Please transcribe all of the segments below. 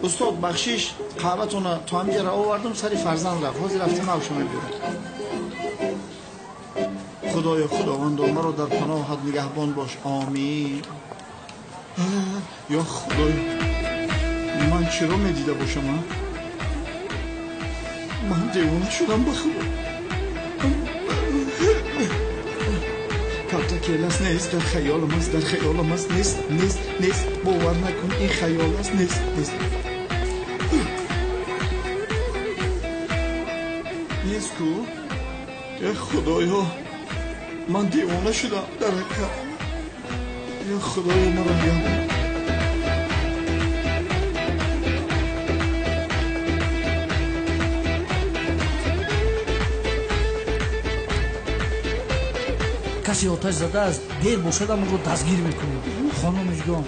Устод, бахшиш, қаҳватонро то ҳаминҷа овардум, сари фарзанд рафт. Ҳозир рафта навшо мебиёрам. Худоё, худовандо, маро дар паноҳат нигаҳбон бош. Омин. Ё худоё, ман чиро медида бошам? Ман девона шудам ба худо. Калта келас нест, дар хаёлам аст, дар хаёлам аст, нест, нест, нест, бовар накун, ин хаёл аст, нест, нест. Нест ку? Э худоё, ман девона шудам дар ҳақиқат. Ё худоё, маро нигаҳбон. Касе оташ задааст, дер бошад, амро дастгир мекунем. Хонум Мижгон,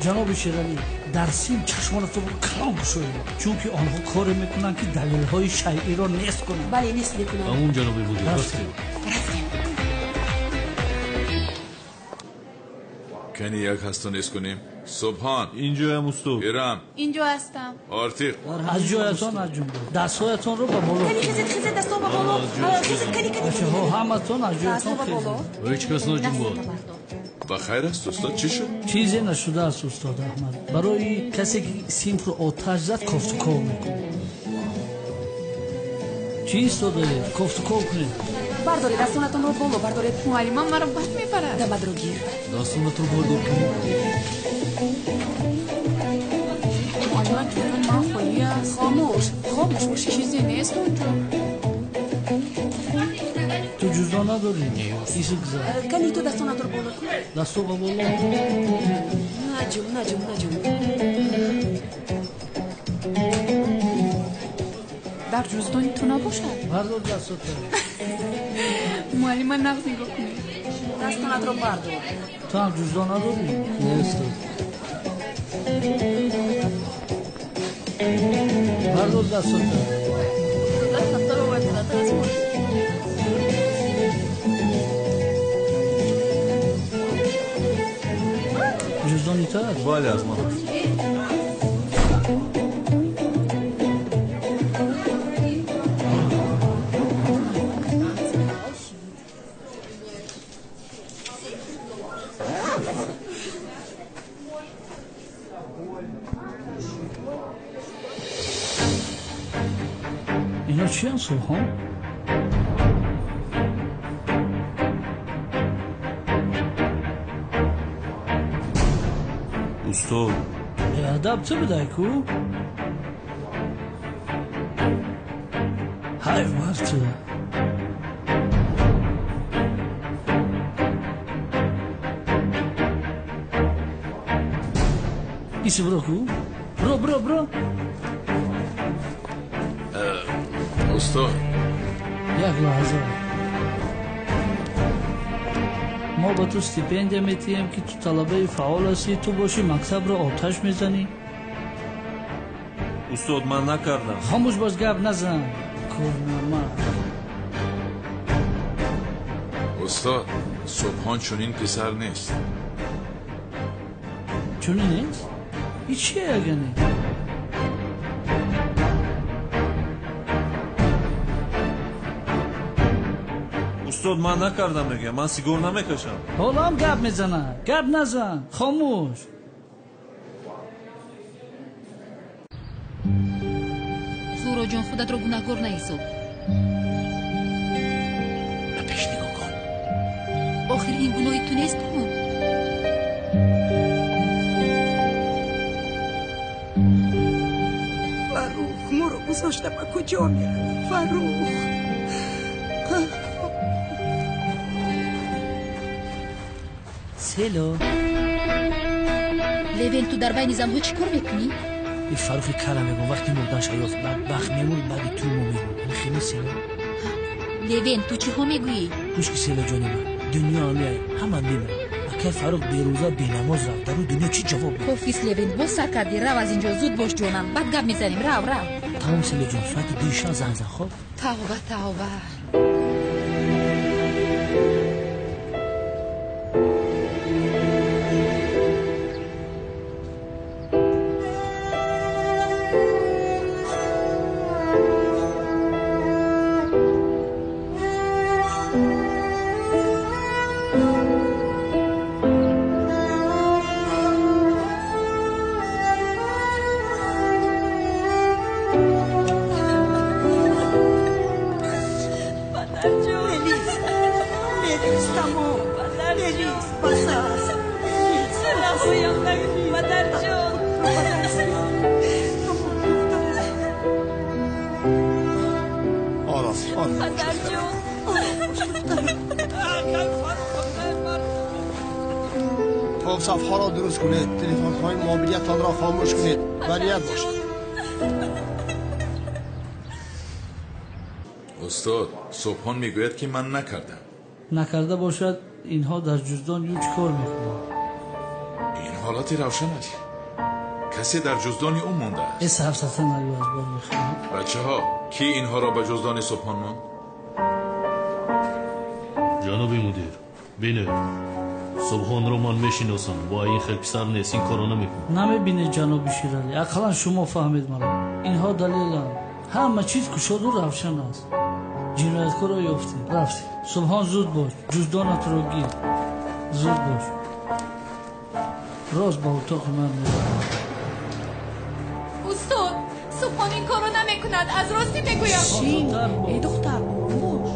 ҷаноби Шералӣ, дар сим чашмонатонро калон кушоед, чунки онҳо коре мекунанд, ки далелҳои шайъиро нест кунанд. Бале, нест мекунанд. Тамом, ҷаноби мудир, рафтем. Рафтем. Кани як ҳасту нест кунем. Субҳон. Инҷоям, устод. Ирам. Инҷо ҳастам. Артиқ. Аз ҷоятон аз ҷумла. Дастҳоятонро ба боло. Кани хезед, хезед, дастҳо ба боло. Хезед, кани, кани. Бачаҳо, ҳаматон аз ҷоятон хезед. Ҳеҷ кас наҷунбад. Ба хайр аст, устод, чӣ шуд? Чизе нашудааст, устод Аҳмад. Барои касе ки симфро оташ зад, кофтуков мекунад. Чӣ истодаед? Кофтуков кунед. Бардоред дастонатонро боло, бардоред. Муаллимам маро бад мебарад. Дамадро гир. Дастонатро бардор кунед. Муаллима, ҷои ман холӣ аст. Хомӯш, хомӯш бошед. Чизе нест онҷо. Ту ҷуздон надорӣ? Ису гузар. Кани ту дастонатро боло кун. Дасто ба боло. Наҷум, наҷум, наҷум. Дар ҷуздони ту набошад? Бардор дастото. Муаллима, нағз нигоҳ кунед. Дастонатро бардор. Ту ҳам ҷуздон надорӣ? Не, устод. Бардор дастото. Ҷуздони ту аст? Бале, аз ман аст. Ино чиян, Субҳон? Устод. Беадаб ту будай ку? Ҳайф бар ту. Иси биро ку? Биро, биро, биро. Устод. Як лаҳза. Мо ба ту стипендия метиҳем, ки ту талабаи фаъол ҳастӣ, ту бошӣ мактабро оташ мезанӣ. Устод, ман накардам. Хомӯш бош, гап назан. Кӯрнама. Устод, Субҳон чунин писар нест. Чунин нест? И чие ягане? Устод, ман накардам, мегӯям, ман сигор намекашам. Ҳоло ҳам гап мезанад. Гап назан, хомӯш. Зуроҷон, худатро гунаҳкор наҳисоб. Ба пеш нигоҳ кун. Охир ин гуноҳи ту нест ку? Фаррух, моро гузошта ба куҷо меравӣ, Фаррух? Село. Левен, ту дар байни занҳо чӣ кор мекунӣ? И Фаррухи кала мегӯм, вақти мурдан шаёз бадбахт мемурд, баъди ту мо мемурд. Хеле Село. Левен, ту чиҳо мегӯӣ? Гӯш ки, Село ҷони ман, дунё ҳамеай, ҳама мемирад. Акай Фаррух берӯза бенамоз рафт, дар рӯи дунё чӣ ҷавоб медиҳад? Кофист, Левен, боз сар кардӣ. Рав аз инҷо, зуд бош ҷонам, баъд гап мезанем. Рав, рав. Тамом, Село ҷон, соати дуи шаб занг зан, хоб? Тавба, тавба. Мелис, тамом. Мелис, бас аст. Раҳоям накун, падарҷон. Ором, ором. Падарҷон. Хуб, сафҳаро дуруст кунед, телефонҳои мобилиятонро хомӯш кунед. Барият бошед. Устод, Субҳон мегӯяд, ки ман накардам. Накарда бошад, инҳо дар ҷуздон ю чӣ кор мекунанд? Ин ҳолати равшан аст. Касе дар ҷуздони ӯ мондааст. Э, сафсата нагӯ, аз бор мехӯрам. Бачаҳо, кӣ инҳоро ба ҷуздони Субҳон монд? Ҷаноби мудир, бинед, Субҳонро ман мешиносам. Бо ин хел писар нест, ин корро намекунад. Намебинед, ҷаноби Ширалӣ, ақаллан шумо фаҳмед маро. Инҳо далеланд. Ҳама чиз кушоду равшан аст. Ҷинояткорро ёфтем, рафтем. Субҳон, зуд бош, ҷуздонатро гир. Зуд бош. Рост ба утоқи ман меравам. Устод, Субҳон ин корро намекунад, аз ростӣ мегӯям. Шин, эй духтар, ором бош.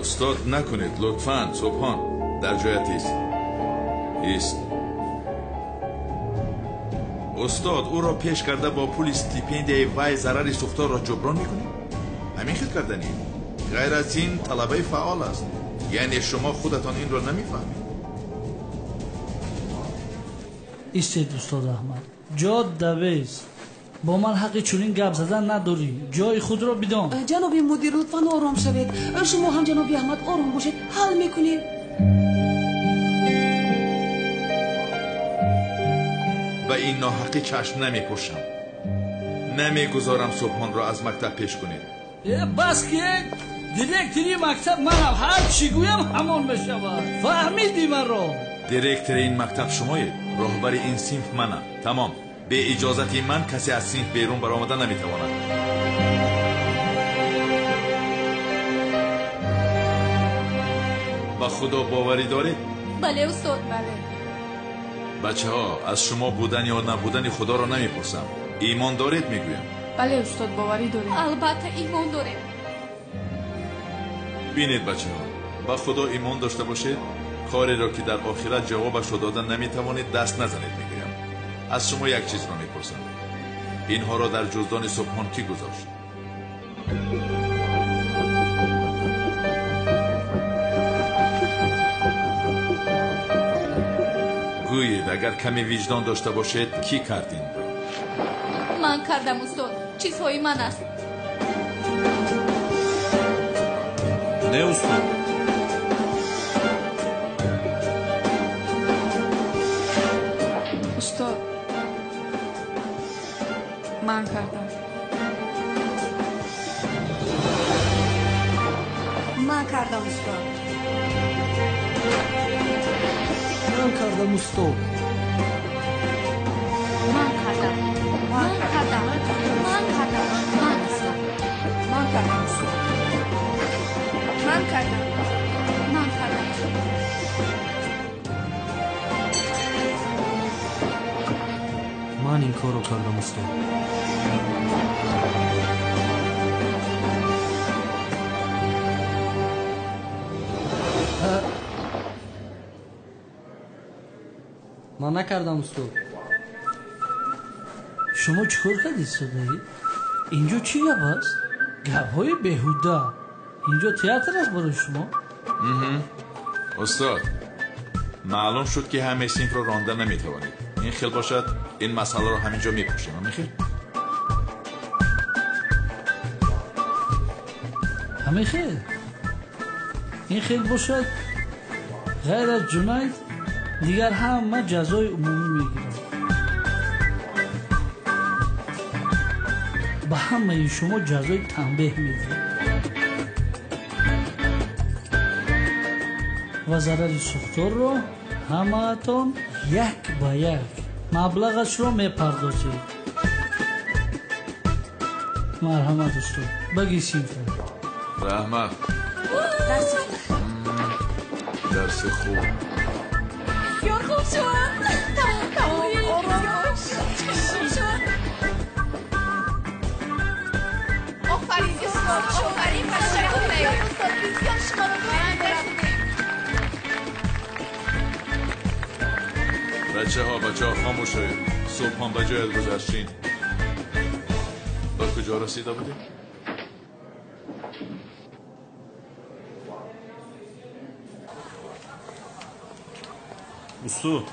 Устод, накунед, лутфан. Субҳон, дар ҷоят ист. Ист. Устод, ӯро пеш карда бо пули стипендияи вай зарари сӯхторро ҷуброн мекунед? Ҳамин хел карданӣ? Ғайр аз ин талабаи фаъол аст. Яъне шумо худатон инро намефаҳмед. Истед, устод Аҳмад. Ҷо давез. Бо ман ҳаққи чунин гап задан надорӣ. Ҷои худро бидон. Ҷаноби мудир, лутфан ором шавед. Шумо ҳам, ҷаноби Аҳмад, ором бошед. Ҳал мекунем. Ба ин ноҳаққӣ чашм намепӯшам. Намегузорам Субҳонро аз мактаб пеш кунед. Э, бас ки директори мактаб манам, ҳар чӣ гӯям ҳамон мешавад. Фаҳмидӣ маро? Директори ин мактаб шумоед, роҳбари ин синф манам. Тамом. Бе иҷозати ман касе аз синф берун баромада наметавонад. Ба Худо боварӣ доред? Бале, устод, бале. Бачаҳо, аз шумо будан ё набудани Худоро намепурсам. Имон доред, мегӯям. Бале, устод, боварӣ дорем. Албатта, имон дорем. Бинед, бачаҳо, ба Худо имон дошта бошед, кореро ки дар охират ҷавобашро дода наметавонед, даст назанед, мегӯям. Аз шумо як чизро мепурсам. Инҳоро дар ҷуздони Субҳон кӣ гузошт? Гӯед, агар каме виҷдон дошта бошед, кӣ кард инро? Ман кардам, устод. Чизҳои ман аст. Не, устод. Устод, ман кардам. Ман кардам, устод. Ман кардам, устод. Ман кардам. Ман кардам. Ман кардам. Ман, устод. Ман кардам, устод. Ман кардам. Ман кардам. Ман ин корро кардам, устод. Ман накардам, устод. Шумо чӣ кор кардед, содаӣ? Инҷо чӣ гап аст? Гапҳои беҳуда. Инҷо театр аст барои шумо? Устод, маълум шуд, ки ҳамаи синфро ронда наметавонед. Ин хел бошад, ин масъаларо ҳамин ҷо мепӯшем. Ҳамин хел? Ҳамин хел? Ин хел бошад, ғайр аз Ҷунайд дигар ҳама ҷазои умумӣ мегиранд. Ба ҳамаи шумо ҷазои танбеҳ медиҳам ва зарари сӯхторро ҳамаатон як ба як маблағашро мепардозед. Марҳамат, устод, баги синфа. Раҳмат. Дарси хуб. Бисёр хуб шуд. Тамом, тамом. Ором бош. Хуб шуд. Офарин, устод. Офарин, ташаккур. بچه‌ها خاموش شوید. صبحان به جایت گذشتین. به کجا رسیده بودیم؟ устод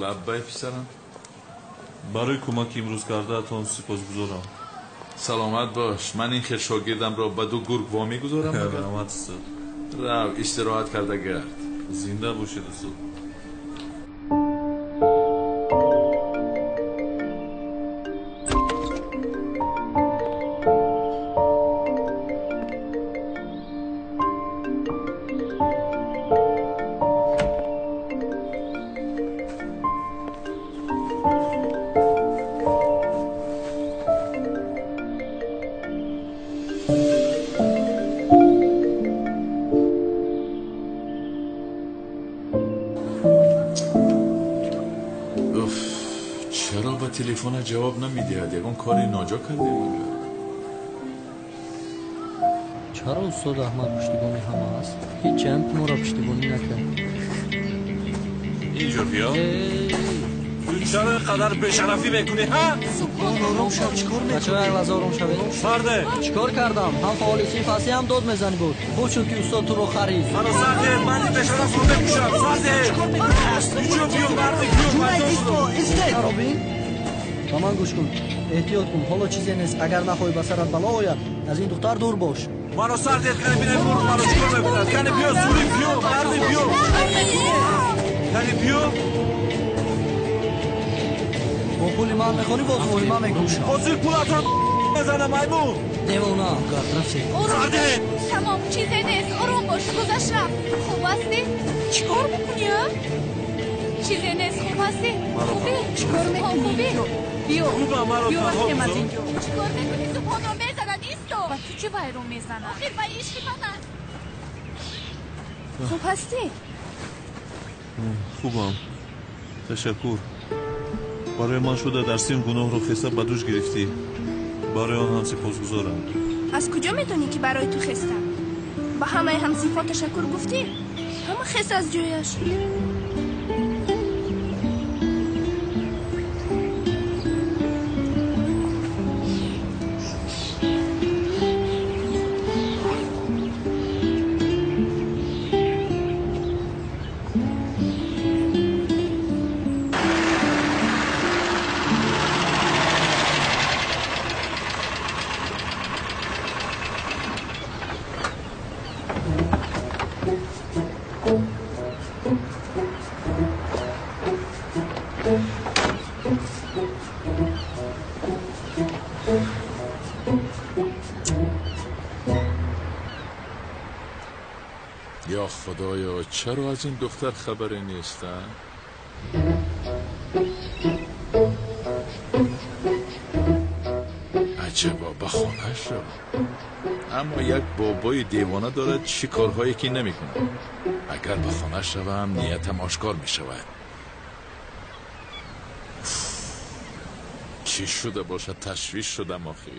لبای پسرم. барои кӯмаки имрӯз кардаатон сипосгузорам. саломат бош. ман ин хел шогирдам ро ба ду гург ва мегузорам. раҳмат устод. рав истироҳат карда гард. зинда бошед устод. تلفن جواب نمیدهد. یگان کاری ناجا کرده مگر؟ чаро устод Аҳмад пуштибони ҳама аст? Ҳеҷ ҷамъ моро пуштибонӣ накард. инҷо биё. ту чаро инқадар бешарафӣ мекунӣ ҳа? ором шав, чикор мекунӣ? бачаҳо як лаҳза ором шавед. сарде чикор кардам? Ҳам фаъоли синф ҳастӣ, ҳам дод мезанӣ буд. Хуб шуд ки устод туро харид. маро сарде, ман ин бешарафро мекушам. Сарде инҷо биё, марди биё. Робин, ба ман гӯш кун, эҳтиёт кун. Ҳоло чизе нест. Агар нахоҳӣ ба сарат бало ояд, аз ин духтар дур бош. Маро сар дед, кани бинем гург маро чикор мекунад. Кани биё, сури биё, марди биё, кани биё. Бо пули ман мехонӣ, боз воҳима мекушам. Ҳозир пулатро мезанам, маймун. Девона. Сарде. Тамом, чизе нест, ором бош, гузашт рафт. Хуб ҳастӣ? Чикор мекунӣ, а? Чизе нест, хуб ҳастӣ? Хубӣ? Чикор мекунӣ хубӣ? инҷо? Биё, Хубам, маро биё, танҳо рафтем аз гузор. инҷо. Чикор мекунӣ? Субҳонро мезанад, исто. Ба ту чӣ вайро мезанад? Охир ба ишқи ман аст. Хуб ҳастӣ? Хубам, ташаккур. Барои ман шуда дар син гуноҳро хеста ба дӯш гирифтӣ. Барои он ҳам сипосгузорам. Аз куҷо медонӣ, ки барои ту хестам? Ба ҳамаи ҳамсинфҳо ташаккур гуфтӣ? Ҳама хест аз ҷояш. یا خدایا، چرا از این دختر خبری نیست؟ عجبا، به خانهش رو. اما یک بابای دیوانه دارد، چی کارهایی که نمیکنه. اگر به خانهش روم نیتم آشکار میشود. چی شده باشد؟ تشویش شدم آخی.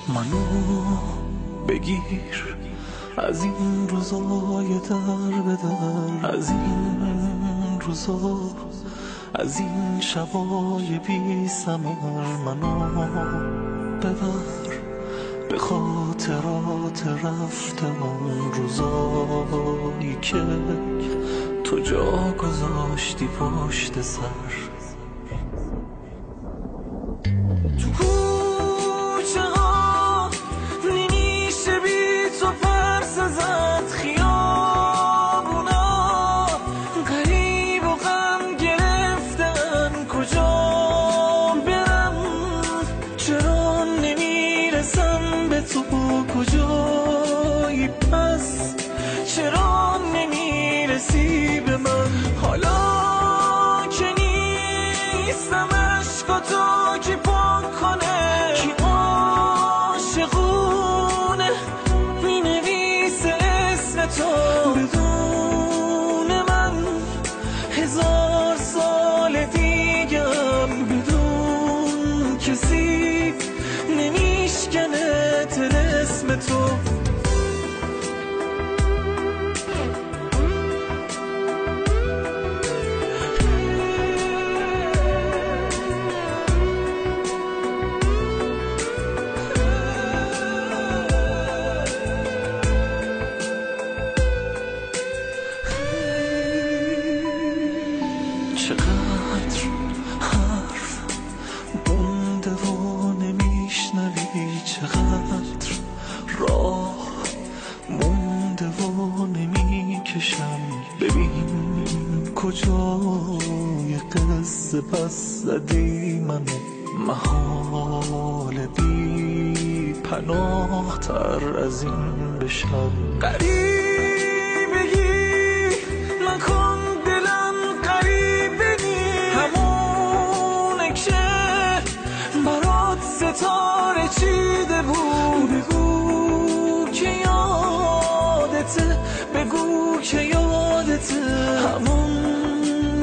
منو بگیر از این روزای در به در، از این روزا، از این شبای بی ثمر. منو ببر به خاطرات رفته، اون روزایی که تو جا گذاشتی پشت سر. تو کوچه ها نمیشه بی تو پرسه زد، خیابونا غریب و غم گرفتن. کجا برم؟ چرا نمیرسم به تو؟ کجایی پس؟ چرا نمیرسی به من؟ حالا که نیستم عشق تو کی پاک کنه؟ کی عاشقونه مینویسه اسم تو؟ بدون من 1000 سال دیگم بدون کسی نمیشکنه طلسم تو. کجای قصه پس زدی منو، محال بی پناه تر از این بشم. غریبگی نکن دلم غریبه نی، همونه که برات ستاره چیده بود. بگو که یادته، بگو که یادته، همون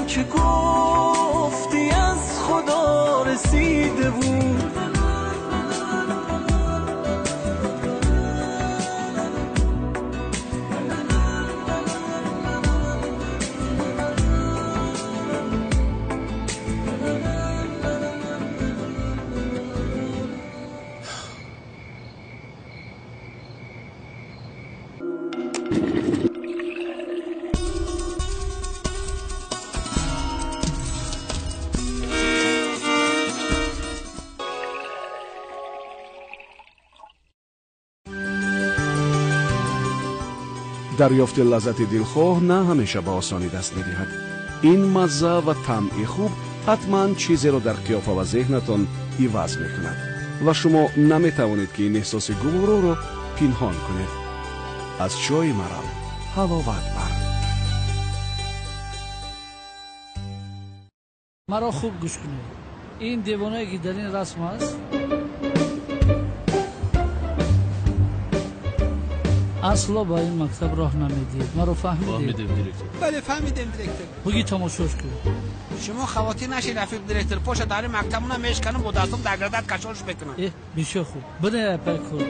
که گفتی از خدا رسیده بود. Дарёфти лаззати дилхоҳ на ҳамеша ба осонӣ даст медиҳад. Ин мазза ва таъми хуб ҳатман чизеро дар қиёфа ва зеҳнатон иваз мекунад ва шумо наметавонед, ки ин эҳсоси гувороро пинҳон кунед. Аз чойи марал ҳаловат бар. Маро хуб гӯш кунед. Ин девонае ки дар ин расм аст, асло ба ин мактаб роҳ намедиҳед. Маро фаҳмидед? Фаҳмидем, директор. Бале, фаҳмидем, директор. Буги тамошош кун. Шумо хавотир нашед, рафиқ директор. Поша дар ин мактабуна мешканам, бо дастом дар градат кашолш мекунам. Э, бисёр хуб. Бине пай кор.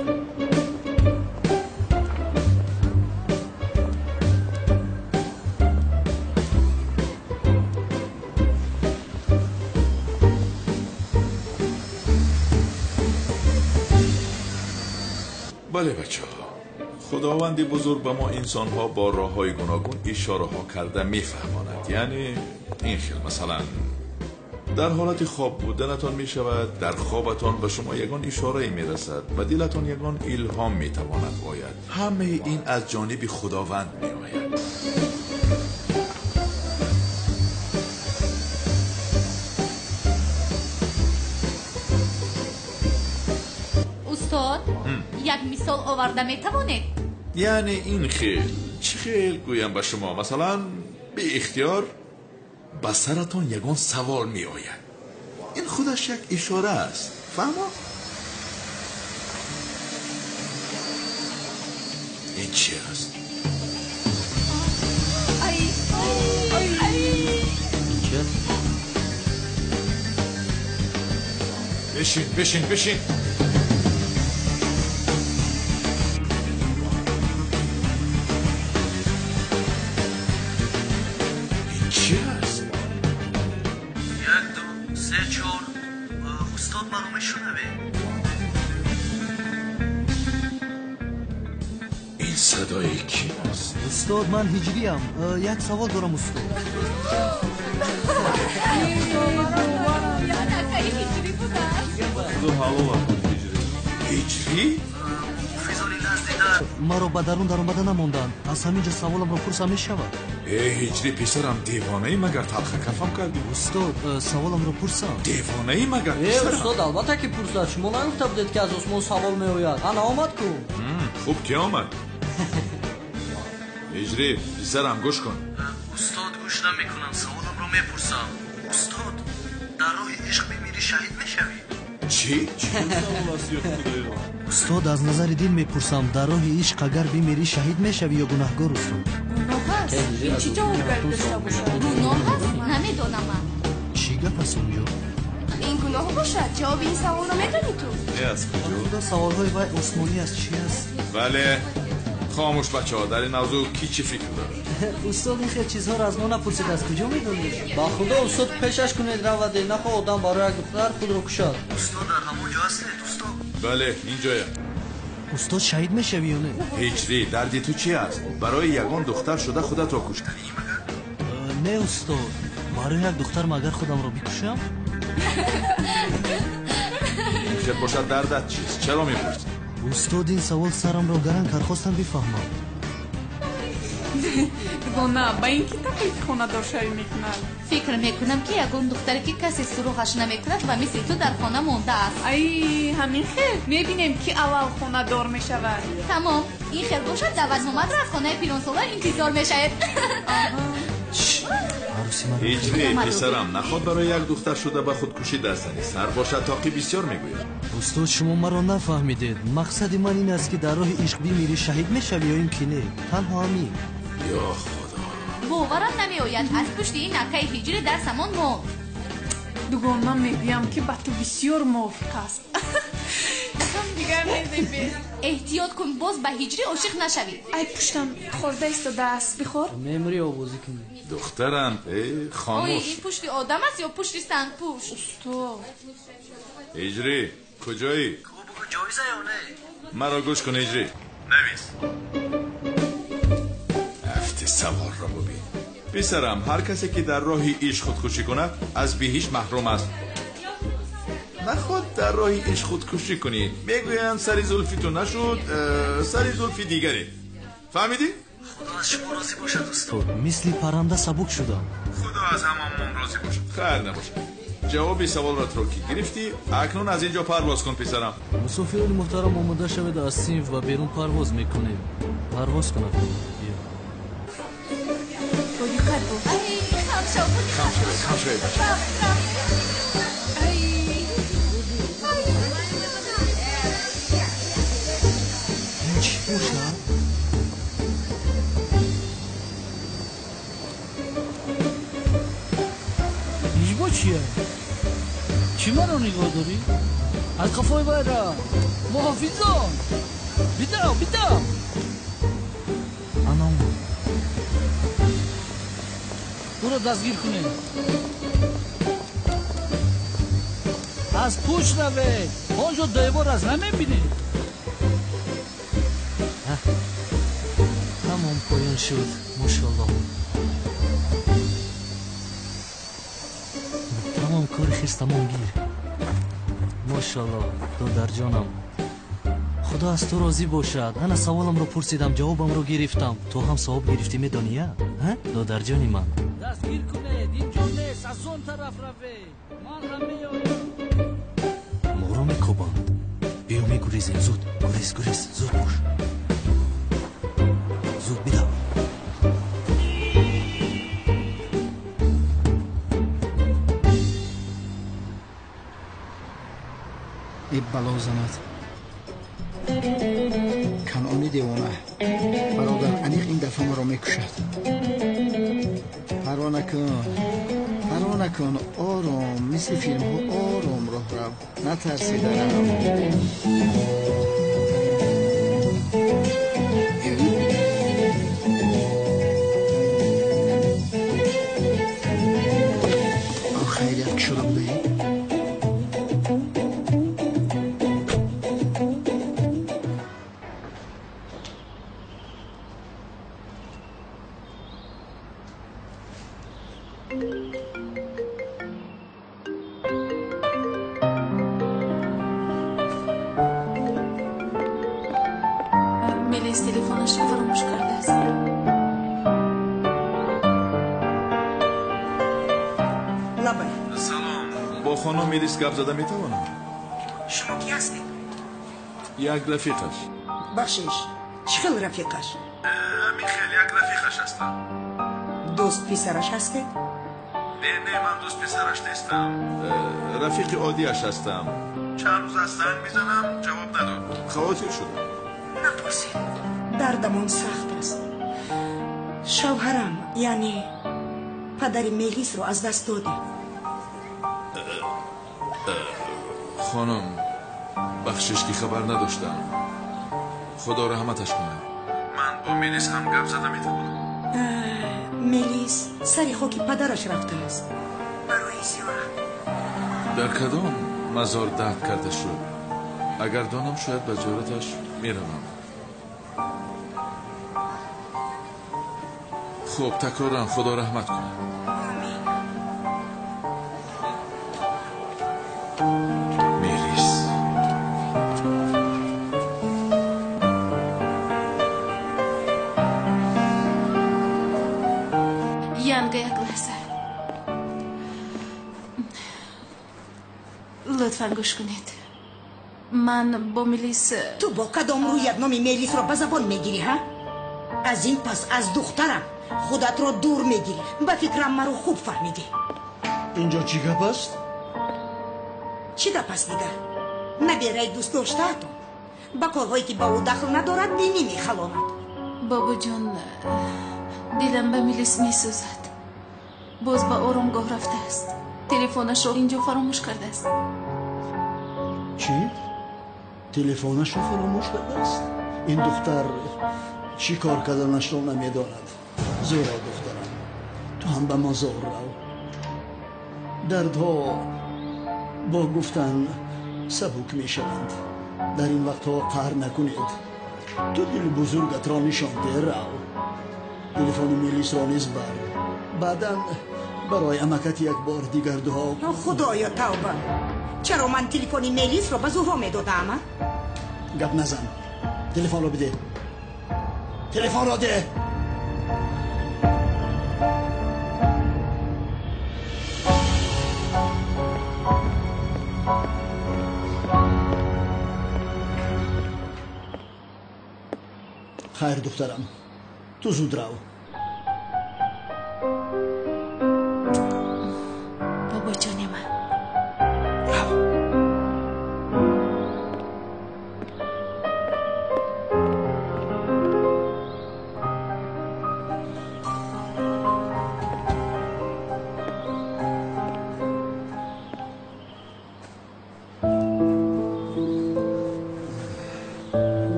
Бале, бачаҳо, худованди бузург ба мо инсонҳо бо роҳҳои гуногун ишораҳо карда мефаҳмонад. Яъне ин хел, масалан, дар ҳолати хоб буданатон мешавад, дар хобатон ба шумо ягон ишорае мерасад, ба дилатон ягон илҳом метавонад ояд. Ҳамаи ин аз ҷониби худованд меояд. Устод, як мисол оварда метавонед? Яъне ин хел, чӣ хел гӯям ба шумо, масалан, беихтиёр ба саратон ягон савол меояд. Ин худаш як ишора аст. Фаҳмо? Ин чи аст? Ин чи аст? Бишин, бишин, бишин. Ин чи аст? 1, 2, 3, 4. Устод, маро мешунавед? Ин садои ки аст? Устод, ман ҳиҷриям. Як савол дорам, устод. Ҳиҷрӣ? Маро ба дарун даромада намонданд. Аз ҳамин ҷо саволамро пурсам мешавад? Э, ҳиҷрӣ, писарам, девонаӣ магар? Талхакафам кардӣ? Устод, саволамро пурсам. Девонаӣ магар, Э, писарам? устод, албатта ки пурсад. Шумо нагуфта будед, ки аз осмон савол меояд? Ана омад ку. Хуб ки омад. Ҳиҷрӣ, писарам, гӯш кун. Устод, гӯш намекунам, саволамро мепурсам. Устод, дар роҳи ишқ бимирӣ, шаҳид мешавӣ? Чӣ? Чӣ савол аст, ё худоё? Устод, аз назари дин мепурсам, дар роҳи ишқ агар бимирӣ, шаҳид мешавӣ ё гунаҳгор, устод? Гуноҳ аст? Ин чӣ ҷавоб бояд дошта бошад? Гуноҳ аст? Намедонам ман. Чӣ гап аст онҷо? Ин гуноҳ бошад? Ҷавоби ин саволро медонӣ ту? Э, аз куҷо? Худо, саволҳои вай осмонӣ аст. Чӣ аст? Бале, хомӯш, бачаҳо. Дар ин мавзӯъ кӣ чӣ фикр дорад? Устод, ин хел чизҳоро аз мо напурсед, аз куҷо медонед? Ба худо, устод, пешаш кунед, раваде. Нахоҳ одам барои як духтар худро кушад. Устод, дар ҳамон ҷо ҳастед, устод? Бале, инҷоям. Устод, шаҳид мешавӣ ё не? Ҳиҷрӣ, дарди ту чи аст? Барои ягон духтар шуда худатро куштанӣ магар? Не, устод, барои як духтар магар худамро бикушам? Ин хел бошад, дардат чист? Чаро мепурсӣ? Устод, ин савол сарамро гаран кард, хостам бифаҳмам. Дугона, ба ин ки таклифи хонадоршавӣ мекунад? Фикр мекунам, ки ягон духтаре, ки касе суроғаш намекунад ва мисли ту дар хона мондааст. Ай, ҳамин хел? Мебинем, ки аввал хонадор мешавад. Тамом, ин хел бошад, даъватномаатро аз хонаи пиронсолон интизор мешавед. Ҳиҷрӣ, писарам, наход барои як духтар шуда ба худкушӣ даст занӣ. Сар бошад тоқӣ бисёр мегӯяд. Устод, шумо маро нафаҳмидед. Мақсади ман ин аст, ки дар роҳи ишқ бимирӣ, шаҳид мешавӣ ё ин ки не. Танҳо ҳамин. Ё Худо! Боварам намеояд, аз пушти ин акаи Ҳиҷрӣ дарсамон монд. Дугона, мегӯям, ки ба ту бисёр мувофиқ аст. Дигар мезебе. Эҳтиёт кун, боз ба Ҳиҷрӣ ошиқ нашавӣ. Ай, пуштам хӯрда истодааст, бихӯр. Мемурӣ, овозӣ кунӣ. Духтарам, э, хомӯш. Ой, ин пушти одам аст ё пушти сангпушт? Устод. Ҳиҷрӣ, куҷоӣ? Ҷоиза ё не? Маро гӯш кун, Ҳиҷрӣ. Навис. Ҳафти саволро бубин. Писарам, ҳар касе ки дар роҳи ишқ худкушӣ кунад, аз биҳишт маҳрум аст. Наход дар роҳи ишқ худкушӣ кунӣ. Мегӯянд, сари зулфи ту нашуд, сари зулфи дигаре. Фаҳмидӣ? Худо аз шумо розӣ бошад, устод. Мисли парранда сабук шудам. Худо аз ҳамамон розӣ бошад. Хайр набошад. Ҷавоби саволро туро ки гирифтӣ, акнун аз ин ҷо парвоз кун, писарам. Мусофирони муҳтарам, омода шавед, аз синф ба берун парвоз мекунем. Парвоз кунад. Бо диққат бош. Ай, хам шав, Хам шавед, хам шавед, бача. Ай. Ин чӣ бошад? Иҷбо чия? Чӣ маро нигоҳ дорӣ? Аз қафои вайра! Муҳофизон! Бидав, бидав! Анам. Ӯро дастгир кунед. Аз пушт равед, он ҷо девор аст, намебинед? Тамом, поён шуд, мошалло. Тамом, кори хирс тамом, гир. Мошалло, додарҷонам, худо аз ту розӣ бошад. Ана, саволамро пурсидам, ҷавобамро гирифтам, ту ҳам савоб гирифтӣ, медонӣ, а додарҷони ман? Дастгир кунед, ин ҷо нест, аз он тараф равед. Ман ҳам меоям. Моро мекобанд, биё, мегурезем. Зуд гурез, гурез, зуд бош, зуд бидав. Эй, бало занад! Канъони девона! Бародар, аниқ ин дафъа маро мекушад. Парво накун, парво накун, ором, мисли филмҳо ором роҳ рав, натарси, дарам. Хайрият, ки шуда будаӣ? Мелис телефонашро фаромӯш кардааст. Лабай. Салом, бо хонум Мелис гап зада метавонам? Шумо кӣ ҳастед? Як рафиқаш. Бахшиш, чӣ хел рафиқаш? Ҳамин хел, як рафиқаш ҳастам. Дӯст писараш ҳастед? Не, не, ман дӯст писараш нестам, рафиқи оддиаш ҳастам. Чанд рӯз аст занг мезанам, ҷавоб надод, хавотир шудам. Напурсед, дардамон сахт аст. Шавҳарам, яъне падари Мелисро аз даст додем. Хонум, бахшиш, ки хабар надоштам. Худо раҳматаш кунад. Ман бо Мелис ҳам гап зада метавонам? Мелис сари хоки падараш рафтааст барои зиёрат. Дар кадом мазор дафн карда шуд? Агар донам, шояд ба зиёраташ меравам. Хуб, такроран худо раҳмат кунад. Мелис. Лутфан гӯш кунед. Ман бо Мелис. Ту бо кадом рӯят номи Мелисро ба забон мегирӣ, ҳа? Аз ин пас аз духтарам худатро дур мегирӣ. Ба фикрам маро хуб фаҳмидӣ. Инҷо чӣ гап аст? Чӣ гап аст дигар? Набераи дӯстдоштаатон ба корҳое ки ба ӯ дахл надорад бинӣ мехалонад. Бобоҷон, дилам ба Мелис месӯзад. Боз ба оромгоҳ рафтааст. Телефонашро инҷо фаромӯш кардааст. Чӣ? Телефонашро фаромӯш кардааст? Ин духтар чӣ кор карданашро намедонад. Зӯро духтарам, ту ҳам ба мазор рав. Дардҳо бо гуфтан сабук мешаванд. Дар ин вақтҳо қаҳр накунед. Ту дили бузургатро нишон деҳ, рав. Телефони Мелисро низ бар. Баъдан барои амакат як бор дигар дуо. Худоё, тавба! Чаро ман телефони Мелисро ба Зуҳро медодаам? Гап назан. Телефонро бидеҳ. Телефонро деҳ. Хайр, духтарам, ту зуд рав. Бобоҷони ман. Рав.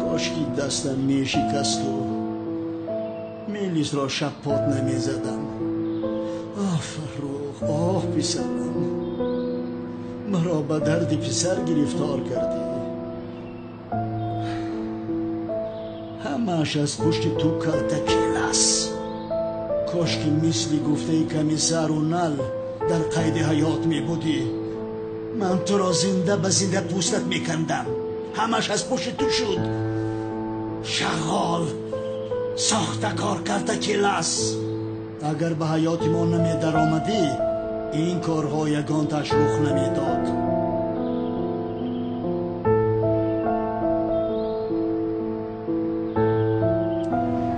Кошки дастам мешикасту Мелисро шаппот намезадам. Оҳ, Фаррух, оҳ, писарам, маро ба дарди писар гирифтор кардӣ. Ҳамааш аз пушти ту калта келас. Кошки мисли гуфтаи комиссару нал дар қайди ҳаёт мебудӣ. Ман туро зинда ба зинда пӯстат мекандам. Ҳамааш аз пушти ту шуд. Шағол, сохтакор, карта келас. Агар ба ҳаёти мо намедаромадӣ, ин корҳо ягонташ рух намедод.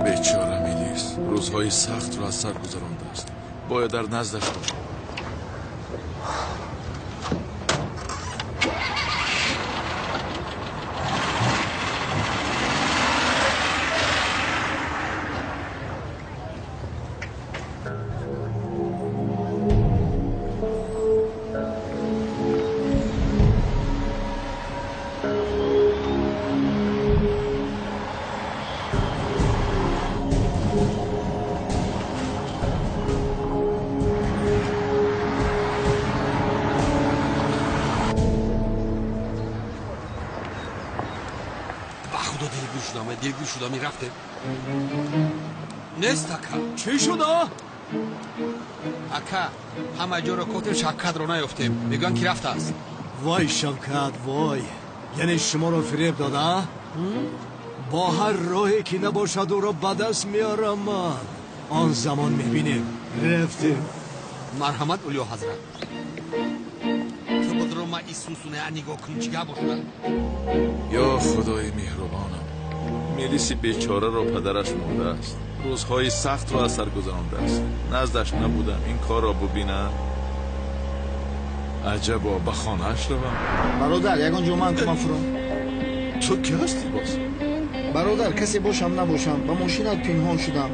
Бечора Мелис рӯзҳои сахтро аз сар гузарондааст. Бояд дар наздаш бошам. Дилгир шуда мерафтем. Нест ака. Чӣ шуда? Ака, ҳама ҷоро кофтем, Шавкатро наёфтем. Мегӯянд ки рафтааст. Вой Шавкат, вой. Яъне шуморо фиреб дода? Бо ҳар роҳе ки набошад ӯро ба даст меорам ман. Он замон мебинем. Рафтем. Марҳамат, Улё ҳазрат. Ту бодро ма исусуне нигоҳ кун чӣ гап бошад. Ё худои меҳрубонам, Мелиси бечораро падараш мурдааст. Рӯзҳои сахтро аз сар гузарондааст. Наздаш набудам, ин корро бубинам. Аҷабо, ба хонааш равам. Бародар, ягон ҷо ман куман фуром. Ту кӣ ҳастӣ боз? Бародар, касе бошам набошам, ба мошинат пинҳон шудам.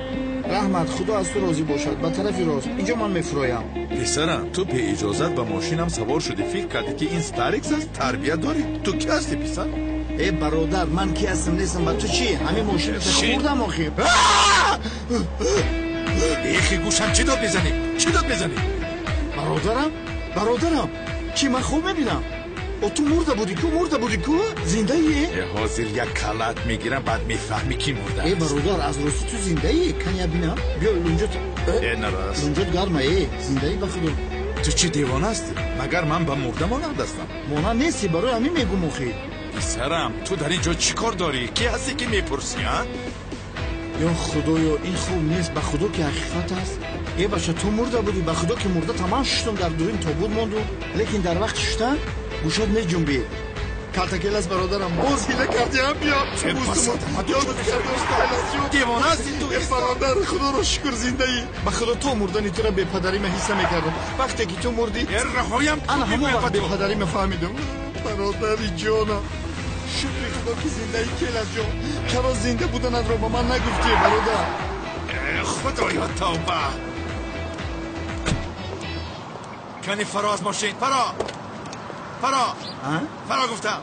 Раҳмат, худо аз ту розӣ бошад. Ба тарафи рост. Инҷо ман мефуроям. Писарам, ту беиҷозат ба мошинам савор шудӣ. Фикр кардӣ ки ин Старикс аст? Тарбия дорӣ? Ту кӣ ҳастӣ, писар? Э бародар, ман ки ҳастам нестам, ба ту чӣ? Ҳамин мошинро хӯрдам охир. Эхи гӯшам, чӣ дод мезанӣ? Чӣ дод мезанӣ? Бародарам, бародарам, чӣ ман хоб мебинам? О, ту мурда будӣ ку, мурда будӣ ку? Зиндаӣ? Э, ҳозир як калат мегирам, баъд мефаҳмӣ ки мурдааст. Э бародар, аз рости ту зиндаӣ? Кан я бинам. Биё лунҷот. Э, нарас. Лунҷот гарма, э, зиндаӣ ба худо. Ту чӣ девона ҳастӣ? Магар ман ба мурда монанд ҳастам? Монанд нестӣ, барои ҳамин мегӯм охир. Писарам, ту дар ин ҷо чӣ кор дорӣ? Кӣ ҳастӣ ки мепурсӣ, а? Ё худоё, ин хоб нест, ба худо ки ҳақиқат аст. Э бача, ту мурда будӣ, ба худо ки мурда тамам шуштум, дар дуюм тобут монду, лекин дар вақти шуштан гӯшот меҷунбид. Калтакелас бародарам, боз ҳила кардиам, биё. Девона ҳастӣ ту. Э бародар, худоро шукр зиндаӣ. Ба худо то мурдани тура бепадарима ҳисса мекардам. Вақте ки ту мурдӣ, раҳоям, ана ҳамон вақт бепадарима фаҳмидам. Бародари ҷонам, шукри худо ки зиндаӣ. Келас ҷон, чаро зинда буданатро ба ман нагуфтӣ, бародар? Худоё, тавба. Кани фаро аз мошин, фаро, фаро, фаро гуфтам.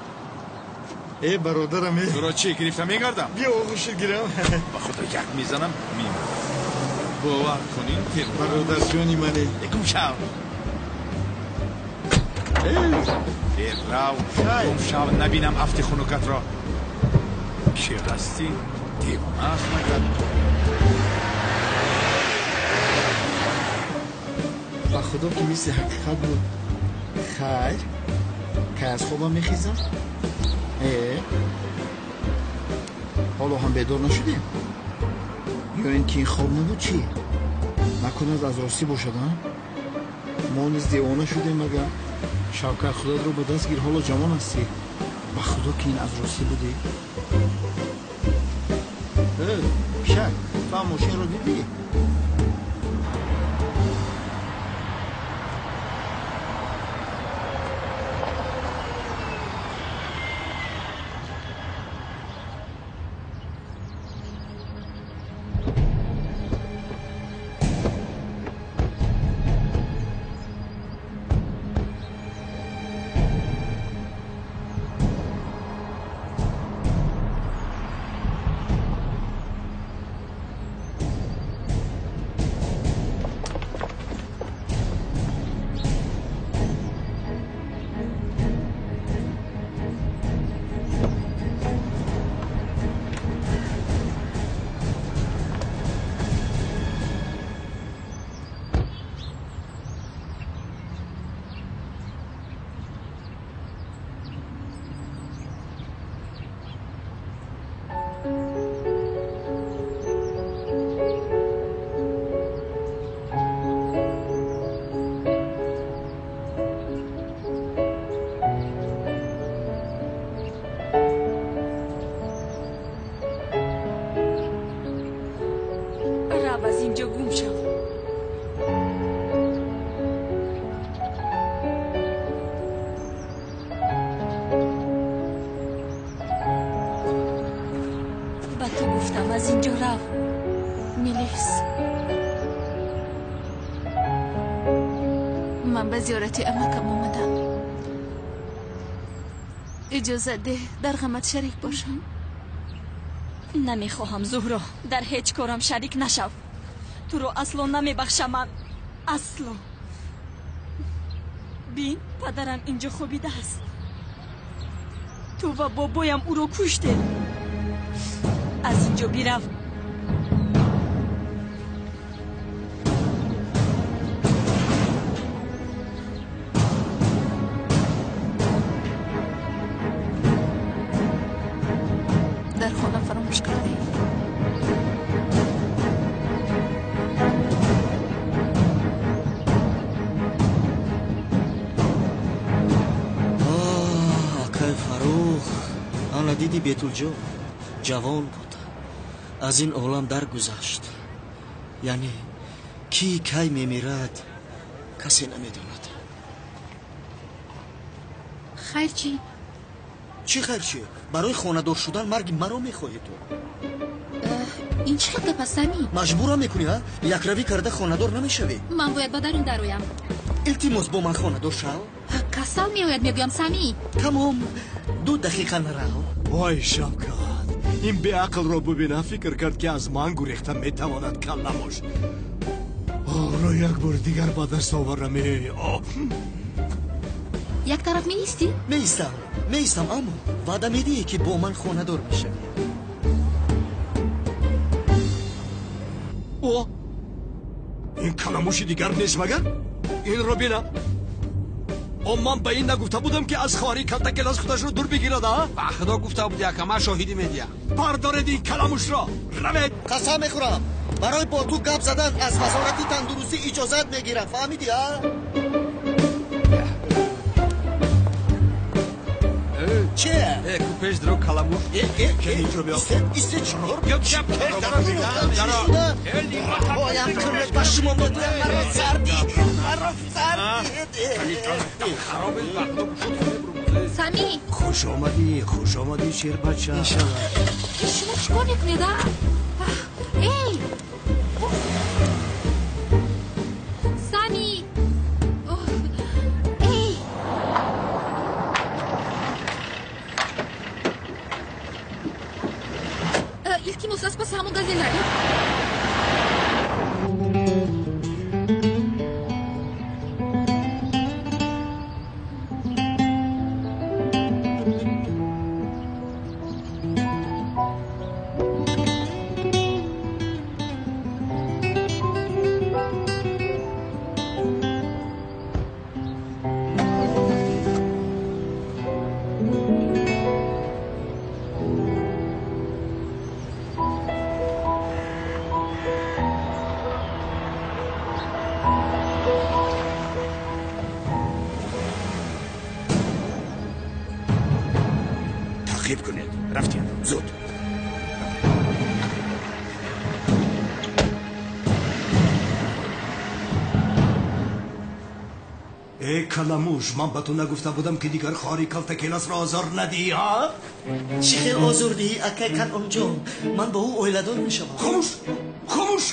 Э бародарам, э туро чӣ гирифта мегардам? Биё оғӯшит гирам. Ба худо як мезанам, мемирам. Бовар кунин, бародарҷони мане. Гум шав. Э рав, гум шав, набинам афти хунукатро. Ки ҳастӣ? Девона аст магар? Ба худо ки мисли ҳақиқат буд. Хайр, кай аз хобам мехезам? Э, ҳоло ҳам бедор нашудем? Ё ин ки ин хоб набуд, чӣ? Накунад аз ростӣ бошад, а? Мо низ девона шудем магар? Шавкат, худатро ба даст гир, ҳоло ҷавон ҳастӣ. Ба худо ки ин аз ростӣ будӣ. Э, пишак, ту ҳам мошинро дидӣ? از اینجا رو. ملیس، من به زیارت امکم آمدم. اجازه ده در غمت شریک باشم. نمیخواهم زهرا، در هیچ کارم شریک نشو. تو رو اصلا نمیبخشم من، اصلا. بین پدرم اینجا خوابیده است. تو و بابایم او رو کشته. از اینجا بیرو. در خانه فراموش کردی. آه акай Фарух, ана диди, Бетулҷон ҷавон буд, аз ин олам даргузашт. Яъне кӣ кай мемирад, касе намедонад. Хайр чӣ? Чӣ хайр чӣ? Барои хонадор шудан марги маро мехоҳӣ ту? Ин чӣ хел гап аст, Самӣ? Маҷбурам мекунӣ, ҳа? Якравӣ карда хонадор намешавӣ. Ман бояд ба дарун дароям. Илтимос, бо ман хонадор шав. Касал меояд, мегӯям, Самӣ. Тамом, 2 дақиқа нарав. Вой Шавкат, ин беақлро бубинам, фикр кард ки аз ман гурехта метавонад. Калламош ро як бор дигар ба даст оварам. Як тараф меистӣ? Меистам, меистам, аммо ваъда медиҳӣ ки бо ман хонадор мешавӣ? О, ин каламуши дигар нест магар? Инро бинам. О, ман ба ин нагуфта будам ки аз хоҳари калтакелас худашро дур бигирад, а? Ба худо гуфта буди, ака, ман шоҳидӣ медиҳам. Бардоред ин каламушро, равед. Қасам мехӯрам, Барои бо ту гап задан аз вазорати тандурустӣ иҷозат мегирам, фаҳмидӣ, а? Че? Ку пеш дро каламуш. Исте чикор? Боям кунед ба шумо мегӯям, маро зардӣ, маро зардӣ. Сами! Хуш омадӣ, хуш омадӣ, шербача. Шумо чикор мекунед, а? Эй! Сами! Эй! Илтимос, аз паси ҳамон газел равед. Таъқиб кунед. Рафтем, зуд. Эй каламуш, ман ба ту нагуфта будам, ки дигар хори калтакеласро озор надиҳӣ, ҳа? Чӣ хел озор диҳӣ, акай Канъонҷон? Ман бо ӯ оиладор мешавам. Хомӯш, хомӯш!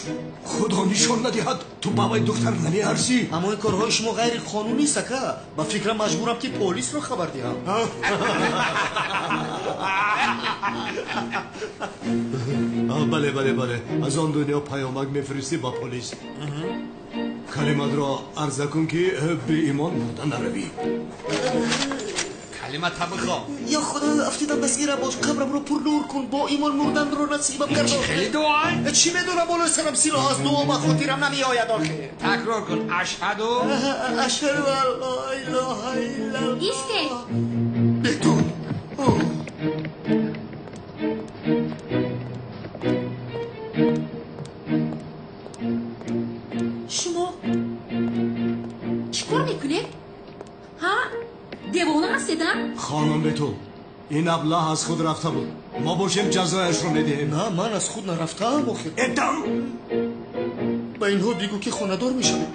Худо нишон надиҳад, ту ба вай духтар намеарзӣ. Аммо ин корҳои шумо ғайриқонунист, ака. Ба фикрам маҷбурам, ки полисро хабар диҳам. Бале, бале, бале, аз он дунё паёмак мефиристӣ ба полис. Калиматро арза кун, ки беимон мурда наравӣ. Калима табихо. Ё Худо, афтидам, дастгирам бош, қабрамро пурнур кун, бо имон мурданро насибам гардон. Хеле дуо? Чӣ медонам, болои сарам силоҳ аст, дуо ба хотирам намеояд охир. Такрор кун, ашҳаду. Ашҳаду ан ло илоҳа иллаллоҳ. Истед! Бетул. Шумо чӣ кор мекунед? Ҳа? Девона ҳастед, а? Хонум Бетул, ин аблаҳ аз худ рафта буд. Мо бошем ҷазояшро медиҳем. На, ман аз худ нарафтаам охир. Эдам! Ба инҳо бигӯ, ки хонадор мешавем.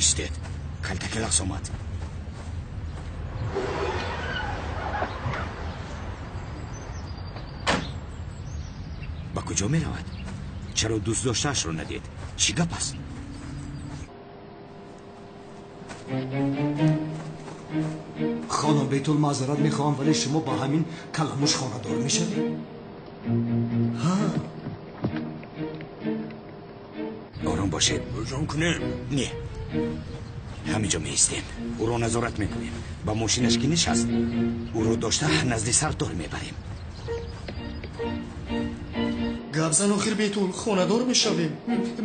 Истед, калтакелас омад. Ба куҷо меравад? Чаро дӯстдоштаашро надид? Чӣ гап аст? Хонум Бетул, маъзарат мехоҳам, вале шумо ба ҳамин каламуш хонадор мешавед? Ҳа. Ором бошед. Ҳуҷум кунем? Не, ҳаминҷо меистем, ӯро назорат мекунем. Ба мошинаш ки нишаст, ӯро дошта назди сардор мебарем. Гап зан охир, Бетул, хонадор мешавем.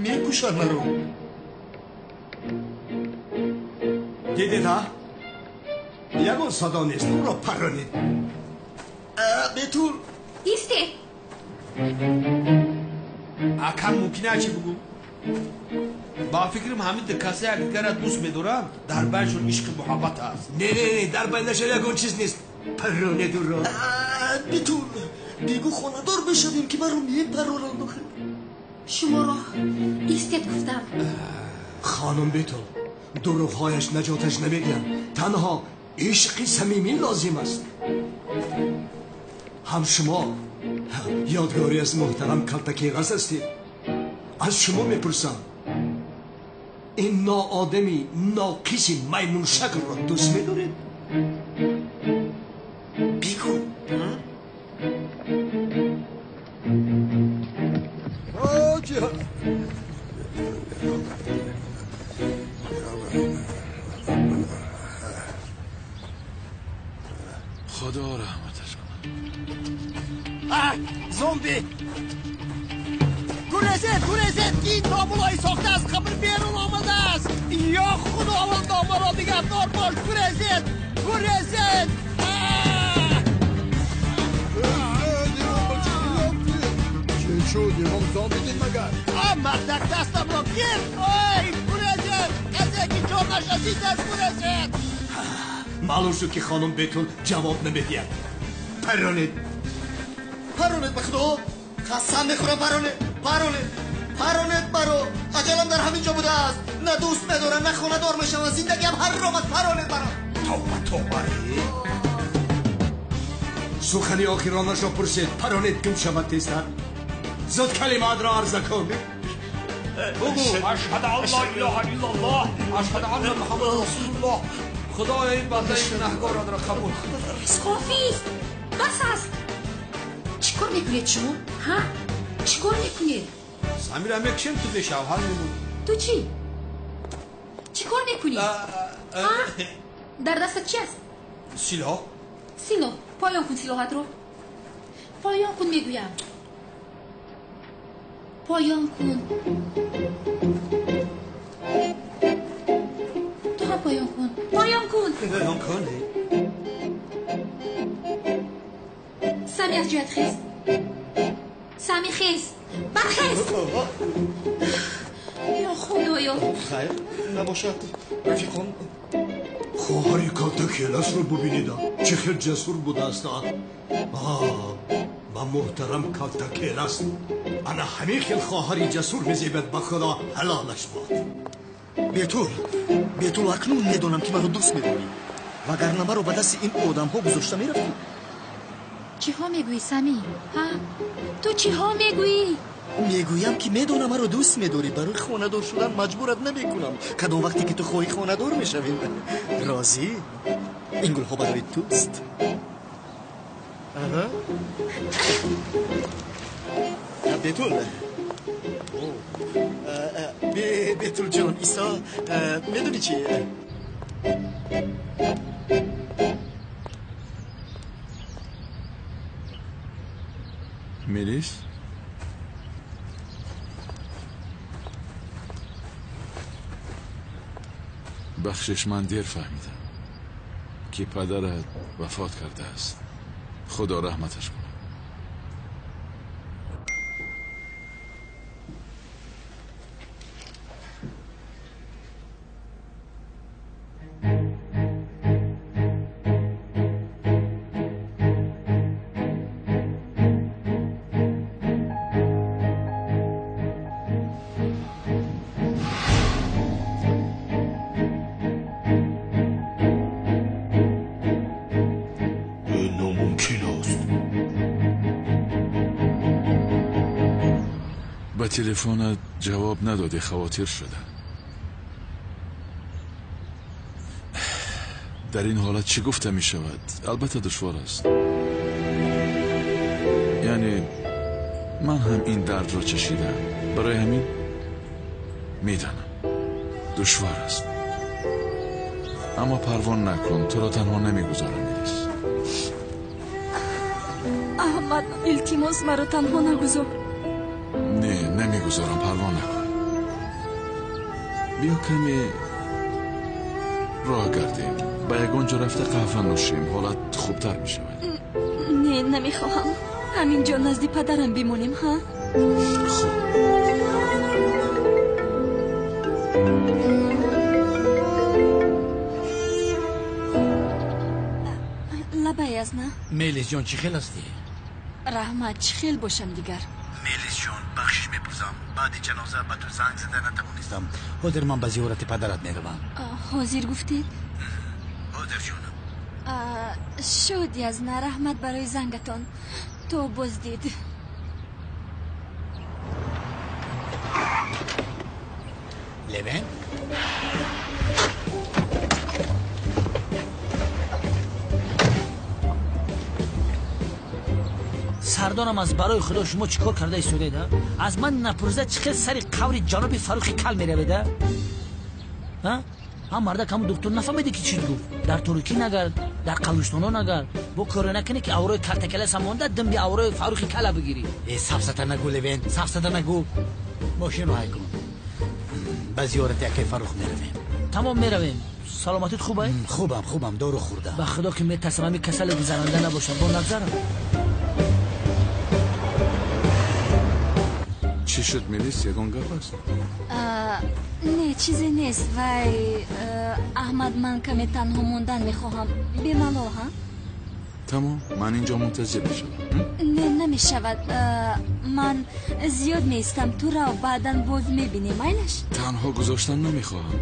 Мекушад маро. Дидед, ҳа? Ягон садо нест, ӯро парронед. Бетул! Истед! Ака, мумкин чӣ бугӯ? Ба фикрам, ҳамин ду каса якдигарро дӯст медоранд, дар байншон ишқи муҳаббат аст. Не, не, не, дар байнашон ягон чиз нест. Парронед ӯро. Бетул, бигӯ хонадор мешавем, ки маро мепарронанд охир. Шуморо истед гуфтам. Хонум Бетул, дурӯғҳояш наҷоташ намедиҳанд. Танҳо ишқи самимӣ лозим аст. Ҳам шумо ёдгорӣ аз муҳтарам калтакеғаз ҳастед. Аз шумо мепурсам, ин ноодами ноқиси маймуншаклро дӯст медоред? Бигӯ. Худо раҳматаш кунад. Зомби! Гурезед, гурезед, ки ин тобулои сохта аз қабр берун омадааст. Ё Худовандо, маро нигаҳдор бош. Гурезед, гурезед. Чӣ шуд? Ягон зомби дид магар? Мардак дастамро гирд. Ой, гурезед, касе ки ҷонаш азиз аст, гурезед. Маълум шуд, ки хонум Бетул ҷавоб намедиҳад. Паронед, паронед, ба Худо қасам мехӯрам, паронед, паронед, паронед маро. Аҷалам дар ҳамин ҷо будааст. На дӯст медорам, на хонадор мешавам. Зиндагиам ҳаром аст. Паронед маро. Тавба, тавба. Сухани охиронашро пурсед. Паронед, гум шавад тезтар. Зуд калимаатро арза кун. Бугӯ: ашҳаду ан ла илоҳа иллаллоҳ, ашҳаду анна Муҳаммадан расулуллоҳ. Худоё, ин бандаи гунаҳкоратро қабул кун. Кофист, бас аст. Чӣ кор мекунед шумо, ҳа? Чӣ кор мекунед? Самира мекушем, ту бешавҳар мемонӣ. Ту чӣ? Чӣ кор мекунӣ? Ҳа? Дар дастат чи аст? Силоҳ. Силоҳ? Поён кун силоҳатро. Поён кун, мегӯям. Поён кун. Ту ҳам поён кун. Поён кун. Поён кун. Сами, аз ҷоят хез. Сами, хез, бархез. Ё Худоё! Хайр набошад, рафиқон. Хоҳари калтакелашро бубинедам, чӣ хел ҷасур будааст. Ба муҳтарам калтакеласт. Ана ҳамин хел хоҳари ҷасур мезебад, ба Худо ҳалолаш бод. Бетул, Бетул, акнун медонам, ки маро дӯст медорӣ, вагарна маро ба дасти ин одамҳо гузошта мерафтӣ. Чиҳо мегӯӣ, Сами, ҳа? Ту чиҳо мегӯӣ? Мегӯям, ки медонам маро дӯст медорӣ. Барои хонадор шудан маҷбурат намекунам. Кадом вақте ки ту хоҳӣ, хонадор мешавем. Розӣ? Ин гулҳо барои туст. Бетул, Бетулҷон, Исо, медонӣ чи? Мелис? Бахшиш, ман дер фаҳмидам, ки падарат вафот кардааст. Худо раҳматаш кунад. Ба телефонат ҷавоб надодӣ, хавотир шудам. Дар ин ҳолат чӣ гуфта мешавад? Албатта душвор аст. Яъне ман ҳам ин дардро чашидам, барои ҳамин медонам душвор аст. Аммо парво накун, туро танҳо намегузорам, Мелис. Аҳмад, илтимос, маро танҳо нагузор. Не, намегузорам, парво накун. Биё каме роҳ гардем, ба ягон ҷо рафта қаҳва нӯшем, ҳолат хубтар мешавад. Не, намехоҳам. Ҳамин ҷо назди падарам бимонем, ҳа? Хуб. Лабай, Язна. Мелисҷон, чӣ хел ҳастӣ? Раҳмат, чӣ хел бошам дигар? Мелисҷон, бахшиш мепурсам, баъди ҷаноза ба ту занг зада натавонистам. Ҳозир ман ба зиёрати падарат меравам. Ҳозир гуфтед? Ҳозир, ҷонам. Шуд, Язна, раҳмат барои зангатон. То боздид. Левент? Сардорам, аз барои худо шумо чӣ кор карда истодаед? Аз ман напурсида чӣ хел сари қаври ҷаноби Фаррухи кал меравед? Ҳам мардак, ҳамун духтур нафаҳмиде ки чӣ гуфт. Дар торикӣ нагард, дар қабристоно нагард. Бо коре накунӣ ки аврои калтакеласа монда, димби аврои Фаррухи кала бигирӣ. Э, сафсата нагӯ, Левен, сафсата нагӯ. Мошинро ҳай кун. Ба зиёрати акай Фаррух меравем. Тамом, меравем. Саломатит хуб ай? Хубам, хубам, дору хӯрдам. Ба худо ки метарсам ҳамин касале гузаранда набошам. Бо назарам. Чӣ шуд, Мелис? Ягон гап аст? Не, чизе нест. Вай, Аҳмад, ман каме танҳо мондан мехоҳам. Бемалол, ҳа? Тамом, ман инҷо мунтазир мешавам. Не, намешавад. Ман зиёд меистам. Ту рав, баъдан боз мебинем, майлаш? Танҳо гузоштан намехоҳам.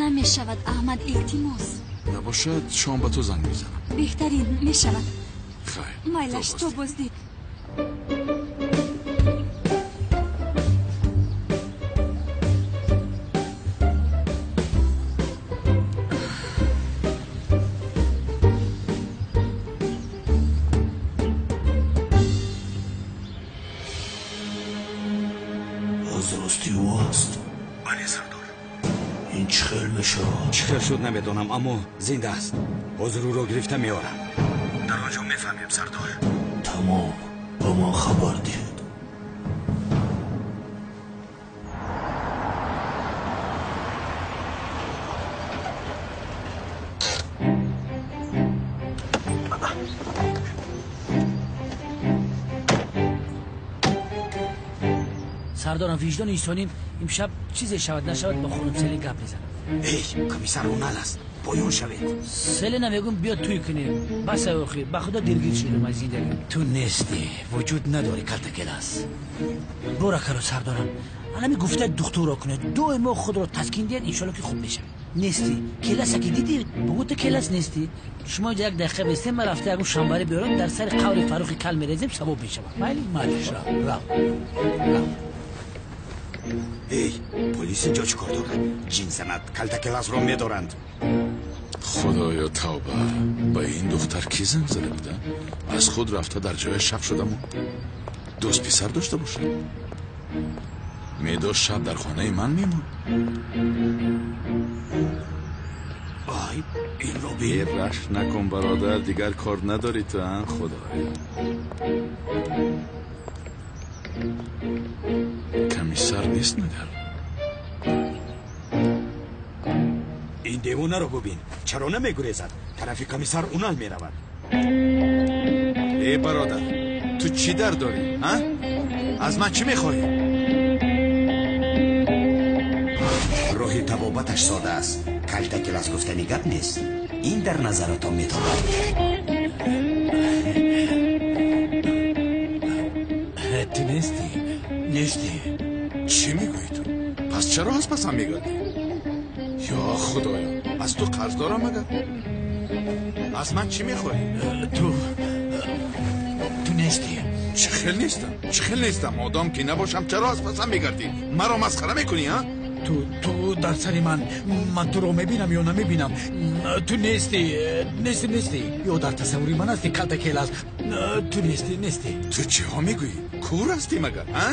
Намешавад, Аҳмад, илтимос. Набошад, шом ба ту занг мезанам. Беҳтарин мешавад. Хайр. Майлаш, то боздид. Чӣ хел шуд намедонам, аммо зинда аст. Ҳозир ӯро гирифта меорам. Дар он ҷо мефаҳмем, сардор. Тамом, ба ман хабар диҳед. Сардорам, виҷдони инсонӣ имшаб чизе шавад нашавад бо хонум Селин гап мезанам. Эй, комиссар Унал аст, поён шавед. Селина мегӯм, биё тӯй кунем. Бас, ай охир, ба худо дилгир шудам аз зиндагӣ. Ту нестӣ, вуҷуд надорӣ, калтакелас. Боракалло, сардорам, алами гуфта духтурро кунед, доимо худро таскин диҳед, иншолло ки хуб мешавад. Нестӣ, келаса ки дидӣ, бугӯ ту келас нестӣ. Шумо инҷа як дақиқа бистем, ман рафта ягон шамбарӣ биёрам, дар сари қаври Фаррухи кал мерезем, савоб мешавад. Майли? Майлиш, рав, рав, рав. Эй, полис инҷо чӣ кор дорад? Ҷин занад, калтакеласро медоранд. Худоё, тавба! Ба ин духтар кӣ занг зада буда? Аз худ рафта дар ҷоя шаб шудаму дӯст писар дошта бошад. Медошт, шаб дар хонаи ман мемонд. Ай, инро бин. Рашк накун, бародар, дигар кор надорӣ ту, а? Худоё, комиссар нест магар? Ин девонаро бубин, чаро намегурезад? Тарафи комиссар Унал меравад. Э, бародар, ту чӣ дард дорӣ, а? Аз ман чӣ мехоҳӣ? Роҳи табобаташ сода аст. Калтакелас гуфтани гап нест, ин дар назаратон метобад. Ту нестӣ, нестӣ. Чӣ мегӯӣ ту? Пас чаро аз пасам мегардӣ? Ё худоё, аз ту қарз дорам магар? Аз ман чӣ мехоҳӣ? Ту нестӣ. Чӣ хел нестам? Чӣ хел нестам? Одам ки набошам, чаро аз пасам мегардӣ? Маро масхара мекунӣ, а? Ту дар сари ман, ман туро мебинам ё намебинам, ту нестӣ, нестӣ, нестӣ. Ё дар тасаввури ман ҳасти, калтакелас? Ту нестӣ, нестӣ. Ту чиҳо мегӯӣ? Кур ҳастӣ магар, а?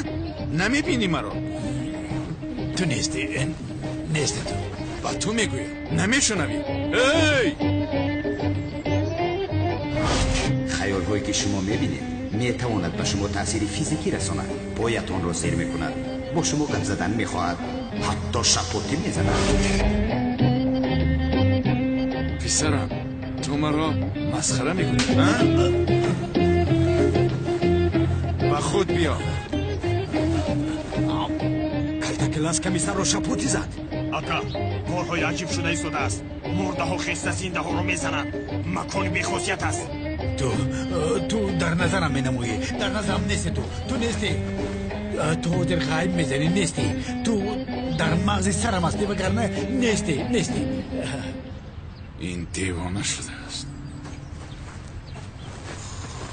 Намебинӣ маро? Ту нестӣ, нестӣ ту. Ба ту мегӯям, намешунавӣ? Эй! Хаёлҳое ки шумо мебинед, метавонад ба шумо таъсири физикӣ расонад. Поятонро зер мекунад, бо шумо гап задан мехоҳад, ҳатто шапотӣ мезанад. Писарам, ту маро масхара мекунӣ, а? Ба худ биё. Калтакелас комиссарро шапотӣ зад. Ака, корҳои аҷиб шуда истодааст. Мурдаҳо хеста зиндаҳоро мезананд. Макони бехосият аст. Ту дар назарам менамоӣ, дар назарам нести ту. Ту нести, ту ҳозир ғайб мезанӣ, нести ту. Дар мағзи сарам ҳастӣ, вагарна нести, нести. Ин девона шудааст.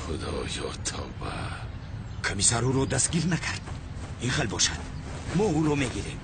Худоё, тавба! Комиссар ӯро дастгир накард. Ин хел бошад, мо ӯро мегирем.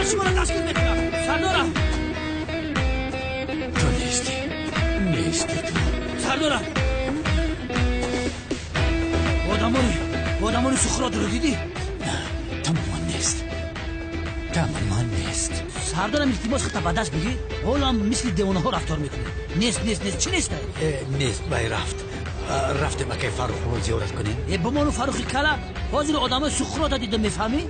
Ман шуморо дастгир мекунам. Сардорам. Ту нестӣ. Нестӣ ту. Сардорам. Одамони Суқротро дидӣ? Тамоман нест. Тамоман нест. Сардорам, илтимос, худта ба даст бигир. Ҳоло мисли девонаҳо рафтор мекунӣ. Нест, нест, нест. Чӣ нест? Нест, бай рафт. Рафтем акай Фаррухро зиёрат кунем. Бимону Фаррухи кала. Ҳозир одамои Суқротро дида мефаҳмӣ?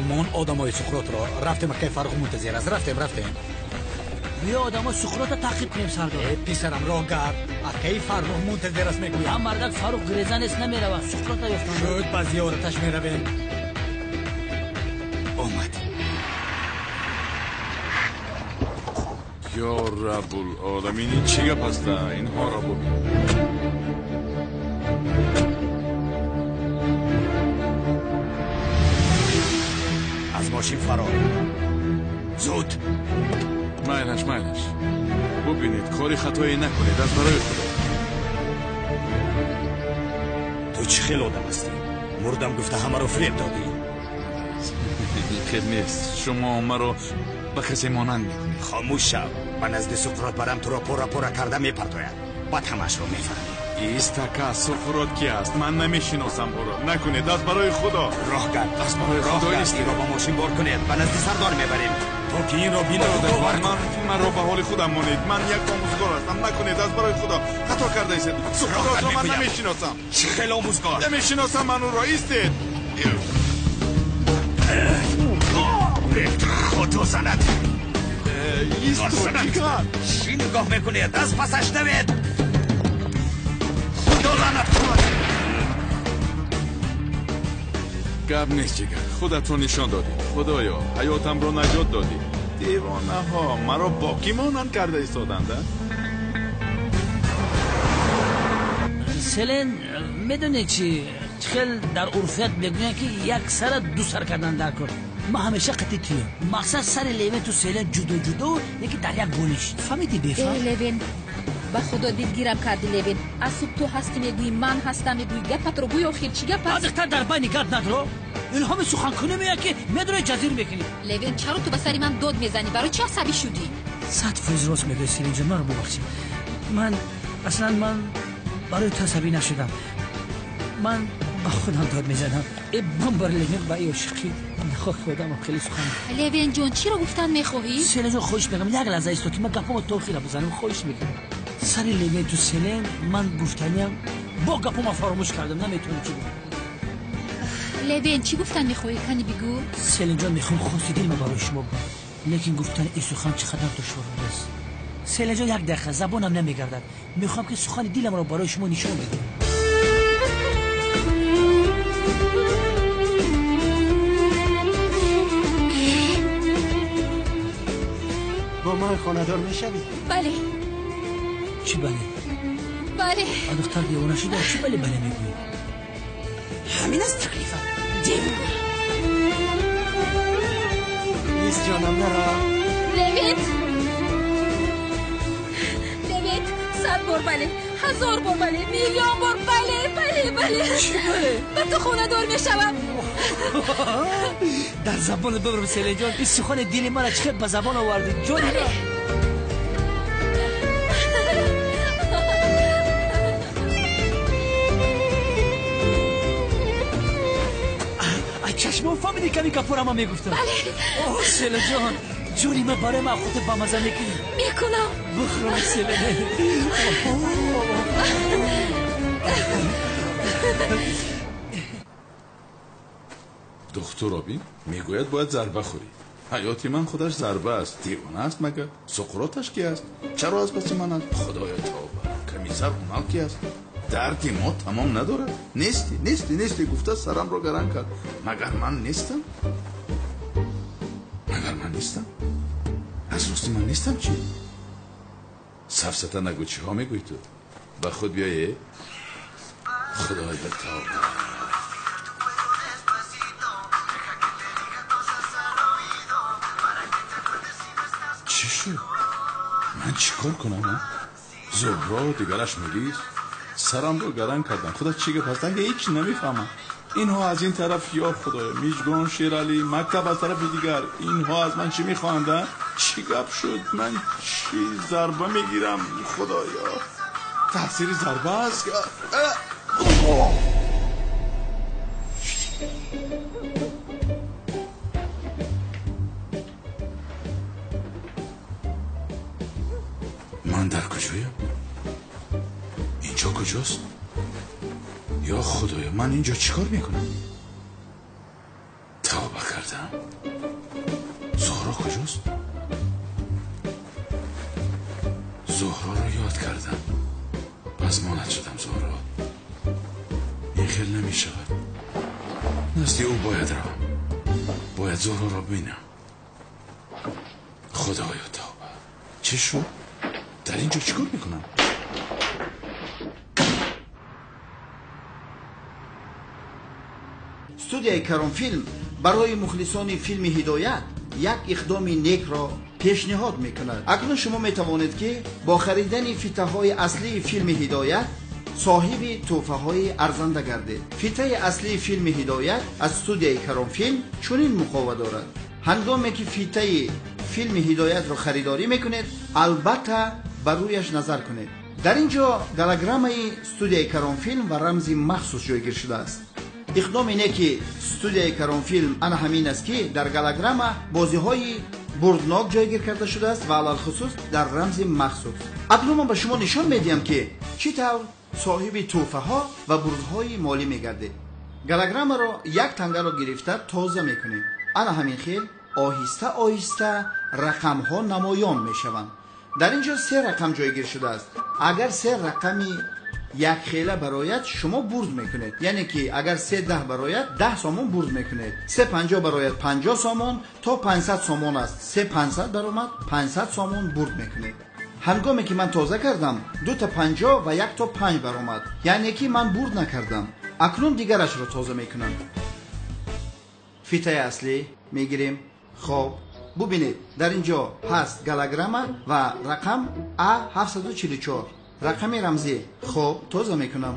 Мон одамои Суқротро. Рафтем, акай Фаррух мунтазир аст. Рафтем, рафтем. Биё одамои Суқротро таъқиб кунем, сардор. Писарам, роҳ гард. Акай Фаррух мунтазир аст, мегӯям. Ҳам мардак Фаррух гиреза нест, намеравад. Суқротро ёфтам. Шуд, ба зиёраташ меравем. Омад. Ё Раббулоламин, ин чӣ гап аст? Инҳоро бубин. Аз мошин фарор. Зуд. Майлаш, майлаш. Бубинед, кори хатое накунед, аз барои Худо. Ту чӣ хел одам ҳастӣ? Мурдам гуфта ҳамаро фиреб додӣ. Хел нест. Шумо маро ба касе монанд мекунед. Хомӯш шав. Ба назди Суқрот барам, туро пора-пора карда мепартояд. Баъд ҳамаашро мефаҳмӣ. Истака, Суқрот ки аст? Ман намешиносам ӯро. Накунед, аз барои Худо. Роҳ гард. Аз барои Роҳ Худо гард. Истед. Инро ба мошин бор кунед. Ба назди сардор мебарем. То ки инро бинад бовар кунад. Маро ба ҳоли худам монед. Ман як омӯзгор ҳастам. Накунед, аз барои Худо. Хато кардаистед. Суқротро ман намешиносам. Чӣ хел омӯзгор? Намешиносам ман ӯро. Истед. Худо занад. Исто, чикар? Чӣ нигоҳ мекунед? Аз пасаш давед. Худо лаънат кунад. Гап нест, ҷигар. Худатро нишон додӣ. Худоё, ҳаётамро наҷот додӣ. Девонаҳо маро бо кӣ монанд карда истоданд, а? Селен, медонед чи хел дар урфият мегӯянд, ки як сара ду сар кардан дар кор. Ман ҳамеша қатъи туям. Мақсад сари Левен ту Селен ҷудо ҷудо, яки дар як болиш. Фаҳмидӣ, бефаҳм? Э, Левен, ба Худо дилгирам карди, Левен. Аз субҳ ту ҳастӣ мегӯӣ, ман ҳастам мегӯӣ. Гапатро гӯй, охир чӣ гап аст? Духтар, дар байни гап надро. Илҳоми суханкунӣ меяд, ки медонӣ ҷазир мекунӣ. Левен, чаро ту ба сари ман дод мезанӣ? Барои чӣ асабӣ шудӣ? 100% рост мегӯӣ, Селинҷон, маро бубахшед. Ман аслан ман барои ту асабӣ нашудам. Ман ба худам дод мезадам. Э, бамбар Левен, ба эй ошиқӣ. Нахоҳ ки одамам хеле сухан. Левен ҷон, чиро гуфтан мехоҳӣ? Селин ҷон, хоҳиш мекунам, як лаҳза исто, ки ман гапҳомо то охира бизанам. Хоҳиш мекунам. Сари Левен ту Селен ман гуфтаниям бо гапҳома фаромӯш кардам, наметавонам чӣ гуфтам. Левен, чӣ гуфтан мехоҳӣ? Кани бигӯ. Селин ҷон, мехоҳам хоси дилма барои шумо бигӯям, лекин гуфтани ин сухан чӣ қадар душвор будааст. Селин ҷон, як дақиқа, забонам намегардад. Мехоҳам ки сухани диламро барои шумо нишон бидиҳам. Бо ман хонадор мешавӣ? Бале. Чӣ бале? Бале. Духтар девона шуда, чӣ бале бале мегӯӣ? Ҳамин аст таклифа. Девона. Нест ҷонам, наро. Левит! Левит, 100 бор бале, 1000 бор бале, миллион бор бале, бале, бале. Чӣ бале? Ба ту хонадор мешавам. Дар забон бибарам, Селин ҷон, ин сухани дили мара чӣ хел ба забон овардӣ? Ҷони Бале. Чашмон фаҳмидӣ, ками гапҳоро ман мегуфтам. Бале. О, Селин ҷон, ҷони ман, барои ман худат ба маза мекунӣ? Мекунам. Бихӯрам, Селин. Духтур Робин мегӯяд, бояд зарба хӯрӣ. Ҳаёти ман худаш зарба аст. Девона аст магар? Суқроташ ки аст? Чаро аз паси ман аст? Худоё, тавба. Комиссар Ҳунал ки аст? Дарди мо тамом надорад. Нестӣ, нестӣ, нестӣ гуфта сарамро гаранг кард. Магар ман нестам? Магар ман нестам? Аз рости ман нестам чӣ? Сафсата нагӯ, чиҳо мегӯӣ ту? Ба худ биёе? Худоё, тавба. Чӣ шуд? Ман чӣ кор кунам? Зуҳро, дигараш милис. Сарамро гаранг кардам. Худо чӣ гап аст? Ҳеҷ намефаҳмам. اینها از این طرف یا خدایا، میژگان، شیرالی، مکتب از طرف دیگر. اینها از من چی میخواهند؟ چی گپ شد؟ من چی ضربه میگیرم؟ خدایا تاثیر ضربه است. من در کجایم؟ اینجا کجاست؟ یا خدایا من اینجا چیکار میکنم؟ توبه کردم. زهرا کجاست؟ زهرا رو یاد کردم. پس مانند شدم زهرا. این خیلی نمیشود. نزدی او باید روم. باید زهرا را ببینم. خدایا توبه. چه شد؟ در اینجا چیکار میکنم؟ студияи Каронфилм барои мухлисони филми Ҳидоят як иқдоми некро пешниҳод мекунад. Акнун шумо метавонед, ки бо харидани фитаҳои аслии филми Ҳидоят соҳиби тӯҳфаҳои арзанда гардед. Фитаи аслии филми Ҳидоят аз студияи Каронфилм чунин муқова дорад. Ҳангоме ки фитаи филми Ҳидоятро харидорӣ мекунед, албатта ба рӯяш назар кунед. Дар ин ҷо голограммаи студияи Каронфилм ва рамзи махсус ҷойгир шудааст. Иқдоми неки студияи Каронфилм ана ҳамин аст, ки дар голограмма бозиҳои бурднок ҷойгир карда шудааст ва алалхусус дар рамзи махсус. Акнун ман ба шумо нишон медиҳам, ки чӣ тавр соҳиби тӯҳфаҳо ва бурдҳои молӣ мегардед. Голограммаро як тангаро гирифта тоза мекунем. Ана ҳамин хел оҳиста оҳиста рақамҳо намоён мешаванд. Дар ин ҷо се рақам ҷойгир шудааст. Агар се рақами якхела барояд, шумо бурд мекунед. Яъне ки агар 3,10 барояд, 10 сомон бурд мекунед. 3,50 барояд, 50 сомон, то 500 сомон аст. 3,500 баромад, 500 сомон бурд мекунед. Ҳангоме ки ман тоза кардам, 2 та 50 ва 1 то 5 баромад. Яъне ки ман бурд накардам. Акнун дигарашро тоза мекунам. Фитаи аслӣ мегирем. Хоб, бубинед, дар ин ҷо ҳаст голограмма ва рақам А744. Рақами рамзӣ. Хоб, тоза мекунам.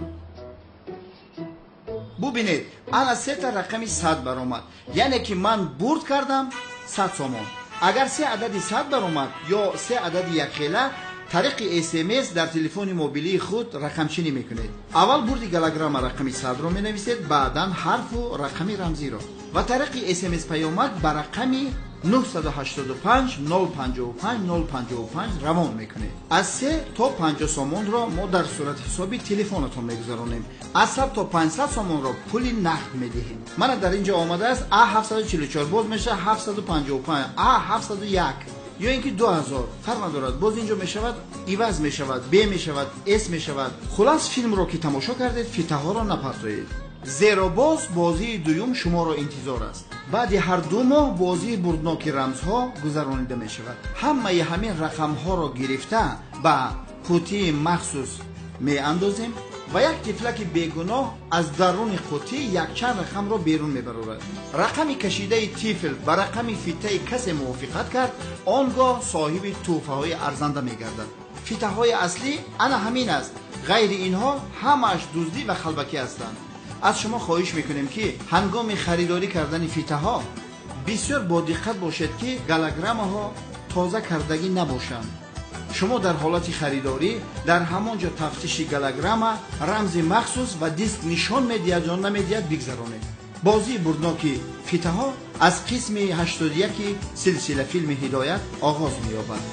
Бубинед, ана сета рақами 100 баромад. Яъне ки ман бурд кардам 100 сомон. Агар се адади 100 баромад ё се адади якхела, тариқи СМС дар телефони мобилии худ рақамчинӣ мекунед. Аввал бурди голограмма рақами 100-ро менависед, баъдан ҳарфу рақами рамзиро. Ва тариқи СМС паёмак ба рақами 985 055 055 равон мекунед. Аз 3 то 50 сомонро мо дар сурати ҳисоби телефонатон мегузаронем. Аз 100 то 500 сомонро пули нақд медиҳем. Мана дар ин ҷо омадааст А744, боз мешавад 755, А701 ё ин ки 2000, фарқ надорад. Боз ин ҷо мешавад, иваз мешавад, Б мешавад, С мешавад. Хулас, филмро ки тамошо кардед, фитаҳоро напартоед. Зеро боз бозии дуюм шуморо интизор аст. Баъди ҳар 2 моҳ бозии бурдноки рамзҳо гузаронида мешавад. Ҳамаи ҳамин рақамҳоро гирифта ба қутии махсус меандозем ва як тифлаки бегуноҳ аз даруни қутӣ якчанд рақамро берун мебарорад. Рақами кашидаи тифл ба рақами фитаи касе мувофиқат кард, он гоҳ соҳиби тӯҳфаҳои арзанда мегардад. Фитаҳои аслӣ ана ҳамин аст. Ғайри инҳо ҳамааш дуздӣ ва халбакӣ ҳастанд. Аз шумо хоҳиш мекунем, ки ҳангоми харидорӣ кардани фитаҳо бисёр бодиққат бошед, ки голограммаҳо тоза кардагӣ набошанд. Шумо дар ҳолати харидорӣ дар ҳамон ҷо тафтиши голограмма, рамзи махсус ва диск нишон медиҳад ё намедиҳад бигзаронед. Бозии бурдноки фитаҳо аз қисми 81 силсила филми Ҳидоят оғоз меёбад.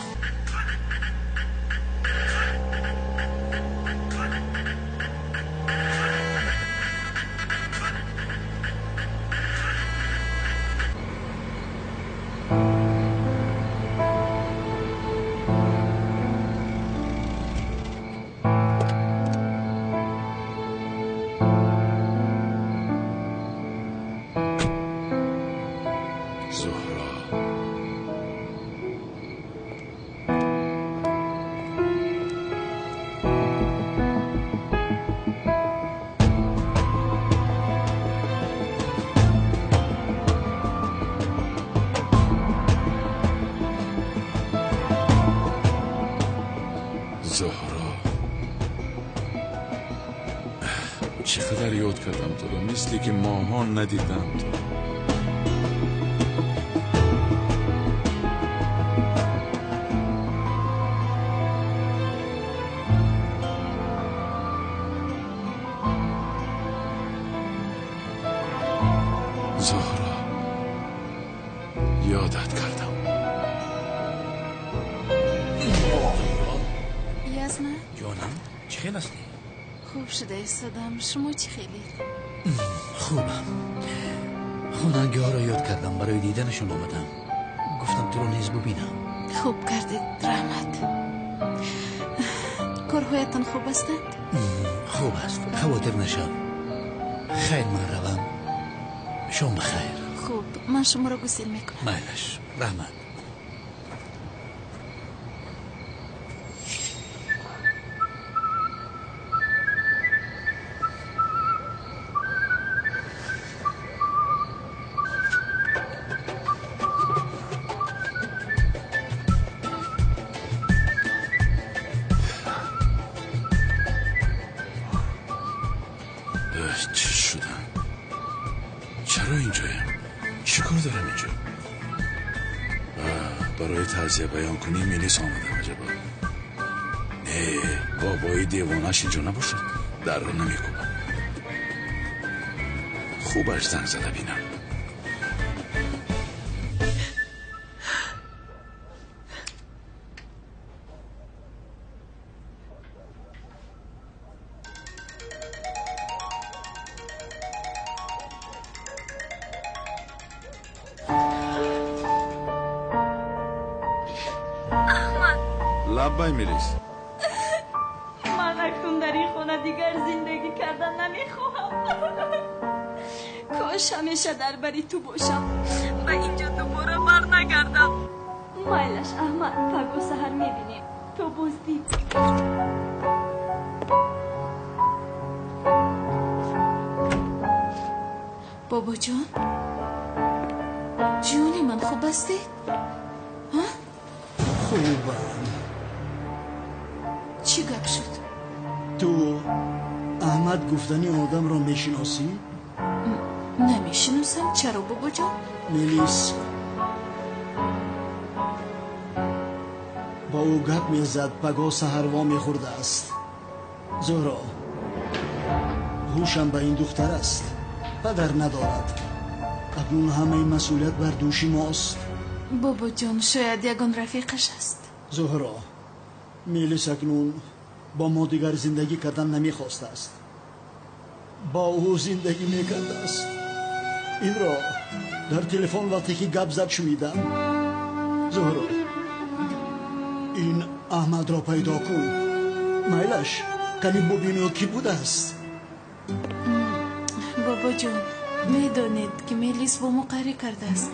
زهرا، Чӣ қадар ёд кардам туро, мисле ки моҳон надидам туро. Зуҳро, ёдат кардам. Ясна? Ҷонам, чӣ хел ҳастӣ? Хуб шуда истодам. Шумо чӣ хелед? Хубам. Хонангиҳоро ёд кардам, барои диданашон омадам. Гуфтам туро низ бубинам. Хуб кардед, раҳмат. Корҳоятон хуб ҳастанд? Хуб аст, хавотир нашав. Хайр, ман равам. Шом бахайр. Хуб, ман шуморо гусел мекунам. Майлаш, раҳмат. Чӣ шудам? Чаро инҷоям? Чӣ кор дорам инҷо? Барои таъзия баён кунӣ милис омадам. Аҷаба, не, бобои девонаш инҷо набошад. Дарро намекӯбам. Хубаш занг зада бинам. Лаббай, Мелис. Ман акнун дар ин хона дигар зиндагӣ кардан намехоҳам. Кош ҳамеша дар бари ту бошам ва инҷо дубора барнагардам. Майлаш, Аҳмад, паго саҳар мебинем. То боздид. Бобоҷон, ҷони ман, хуб ҳастед? Хубам. Чӣ гап шуд? Ту Аҳмад гуфтани одамро мешиносӣ? Намешиносам. Чаро, бобоҷон? Мелис бо ӯ гап мезад, паго саҳар во мехӯрдааст. Зуҳро, ҳушам ба ин духтар аст. Падар надорад. Акнун ҳамаи масъулият бар дӯши мост. Бобоҷон, шояд ягон рафиқаш аст. Зуҳро, Мелис акнун бо мо дигар зиндагӣ кардан намехостааст. Бо ӯ зиндагӣ мекардааст. Инро дар телефон вақте ки гап зад шунидам. Зуҳро, ин Аҳмадро пайдо кун. Майлаш, кани бубинӣ кӣ будааст. Бобоҷон, медонед ки Мелис бо мо қарӣ кардааст.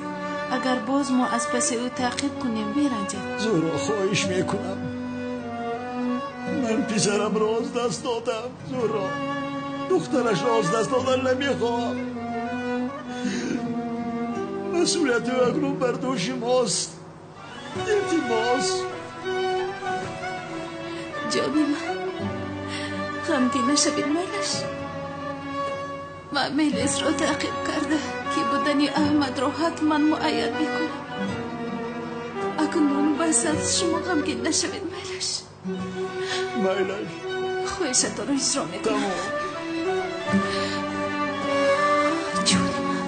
Агар боз мо аз паси ӯ таъқиб кунем, меранҷад. Зуҳро, хоҳиш мекунам. Ман писарамро аз даст додам. Зуҳро, духтарашро аз даст додан намехоҳам. Масъулияти ӯ акнун бар дӯши мост. Илтимос. Ҷони ман, ғамгин нашавед, майлаш. Ман Мелисро таъқиб карда, ки будани Аҳмадро ҳатман муайян мекунам. Акнун бас аст, шумо ғамгин нашавед, майлаш. Майлаш, хоҳишатонро иҷро мекунам. Ҷони ман.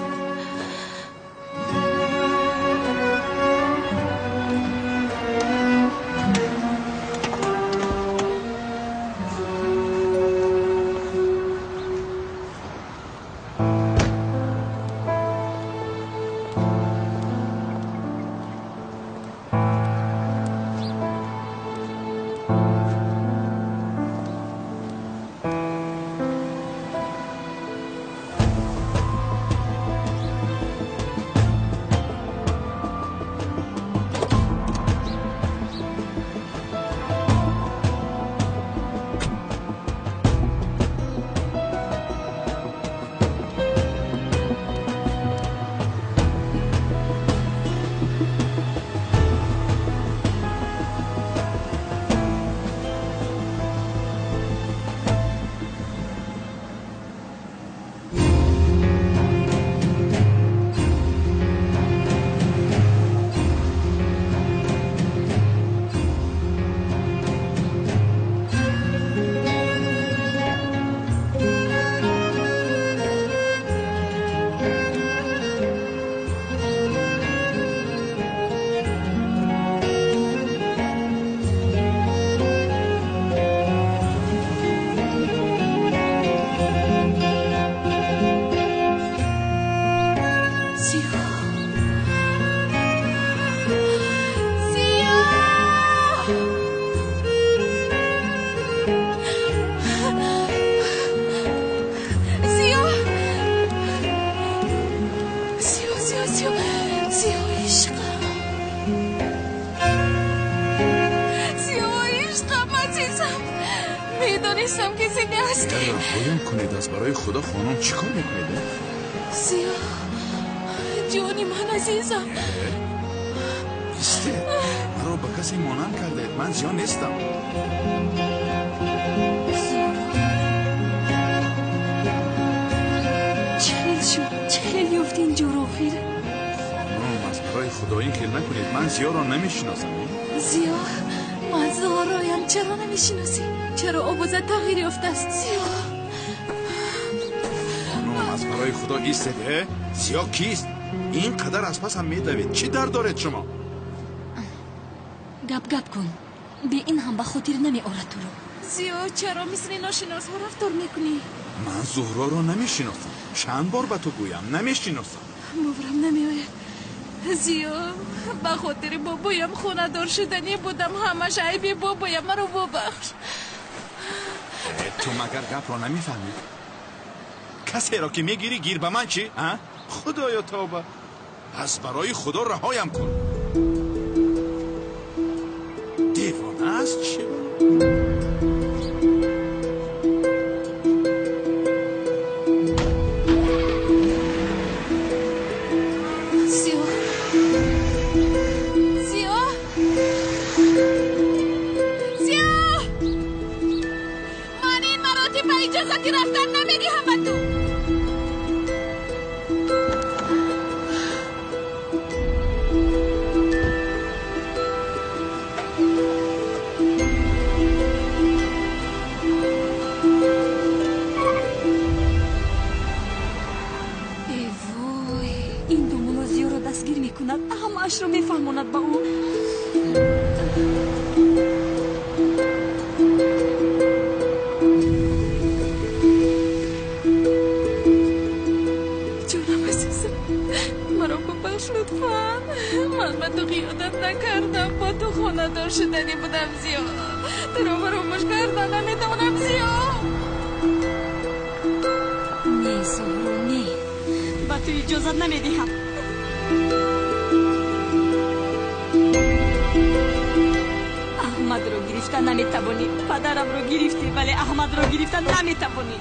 Медонистам ки зинда ҳастӣ. Раҳоям кунед аз барои Худо хонум, чӣ кор мекунед? Зиё, ҷони ман, азизам. Истед, маро ба касе монанд кардаед. Ман Зиё нестам. Чӣ хел шуд? Чӣ хел ёфти ин ҷоро охир? Хонум, аз барои Худо ин хел накунед. Ман Зиёро намешиносам. Зиё, ман Зуҳроям. Чаро намешиносӣ? Чаро овозат тағйир ёфтааст? Зиё, хонум, аз барои Худо истед. Зиё кист? Ин қадар аз пасам медавед. Чӣ дард доред шумо? Гап гап кун. Бе ин ҳам ба хотир намеорад туро. Зиё, чаро мисли ношиносҳо рафтор мекунӣ? Ман Зуҳроро намешиносам. Чанд бор ба ту гӯям, намешиносам. Боварам намеояд. Зиё, ба хотири бобоям хонадор шуданӣ будам. Ҳамаш айби бобоям. Маро бубахш. Ту магар гапро намефаҳмӣ? Касеро ки мегирӣ, гир ба ман чӣ? Худоё, тавба! Аз барои Худо раҳоям кун. Девона аст чӣ? Зиё, Зиё, Зиё, ман ин маротиба иҷозати рафтан намедиҳам ба ту. Эвой, ин домуло Зиёро дастгир мекунад, ҳамаашро мефаҳмонад ба ӯ. Ҷонам, азизам, маро бубахш лутфан. Ман ба ту хиёнат накардам. Бо ту хонадор шуданӣ будам. Зиё, туро фаромӯш кардан наметавонам. Зиё, не, Зуҳро, не. Ба ту иҷозат намедиҳам. Аҳмадро гирифта наметавонӣ. Падарамро гирифтӣ, вале Аҳмадро гирифта наметавонӣ.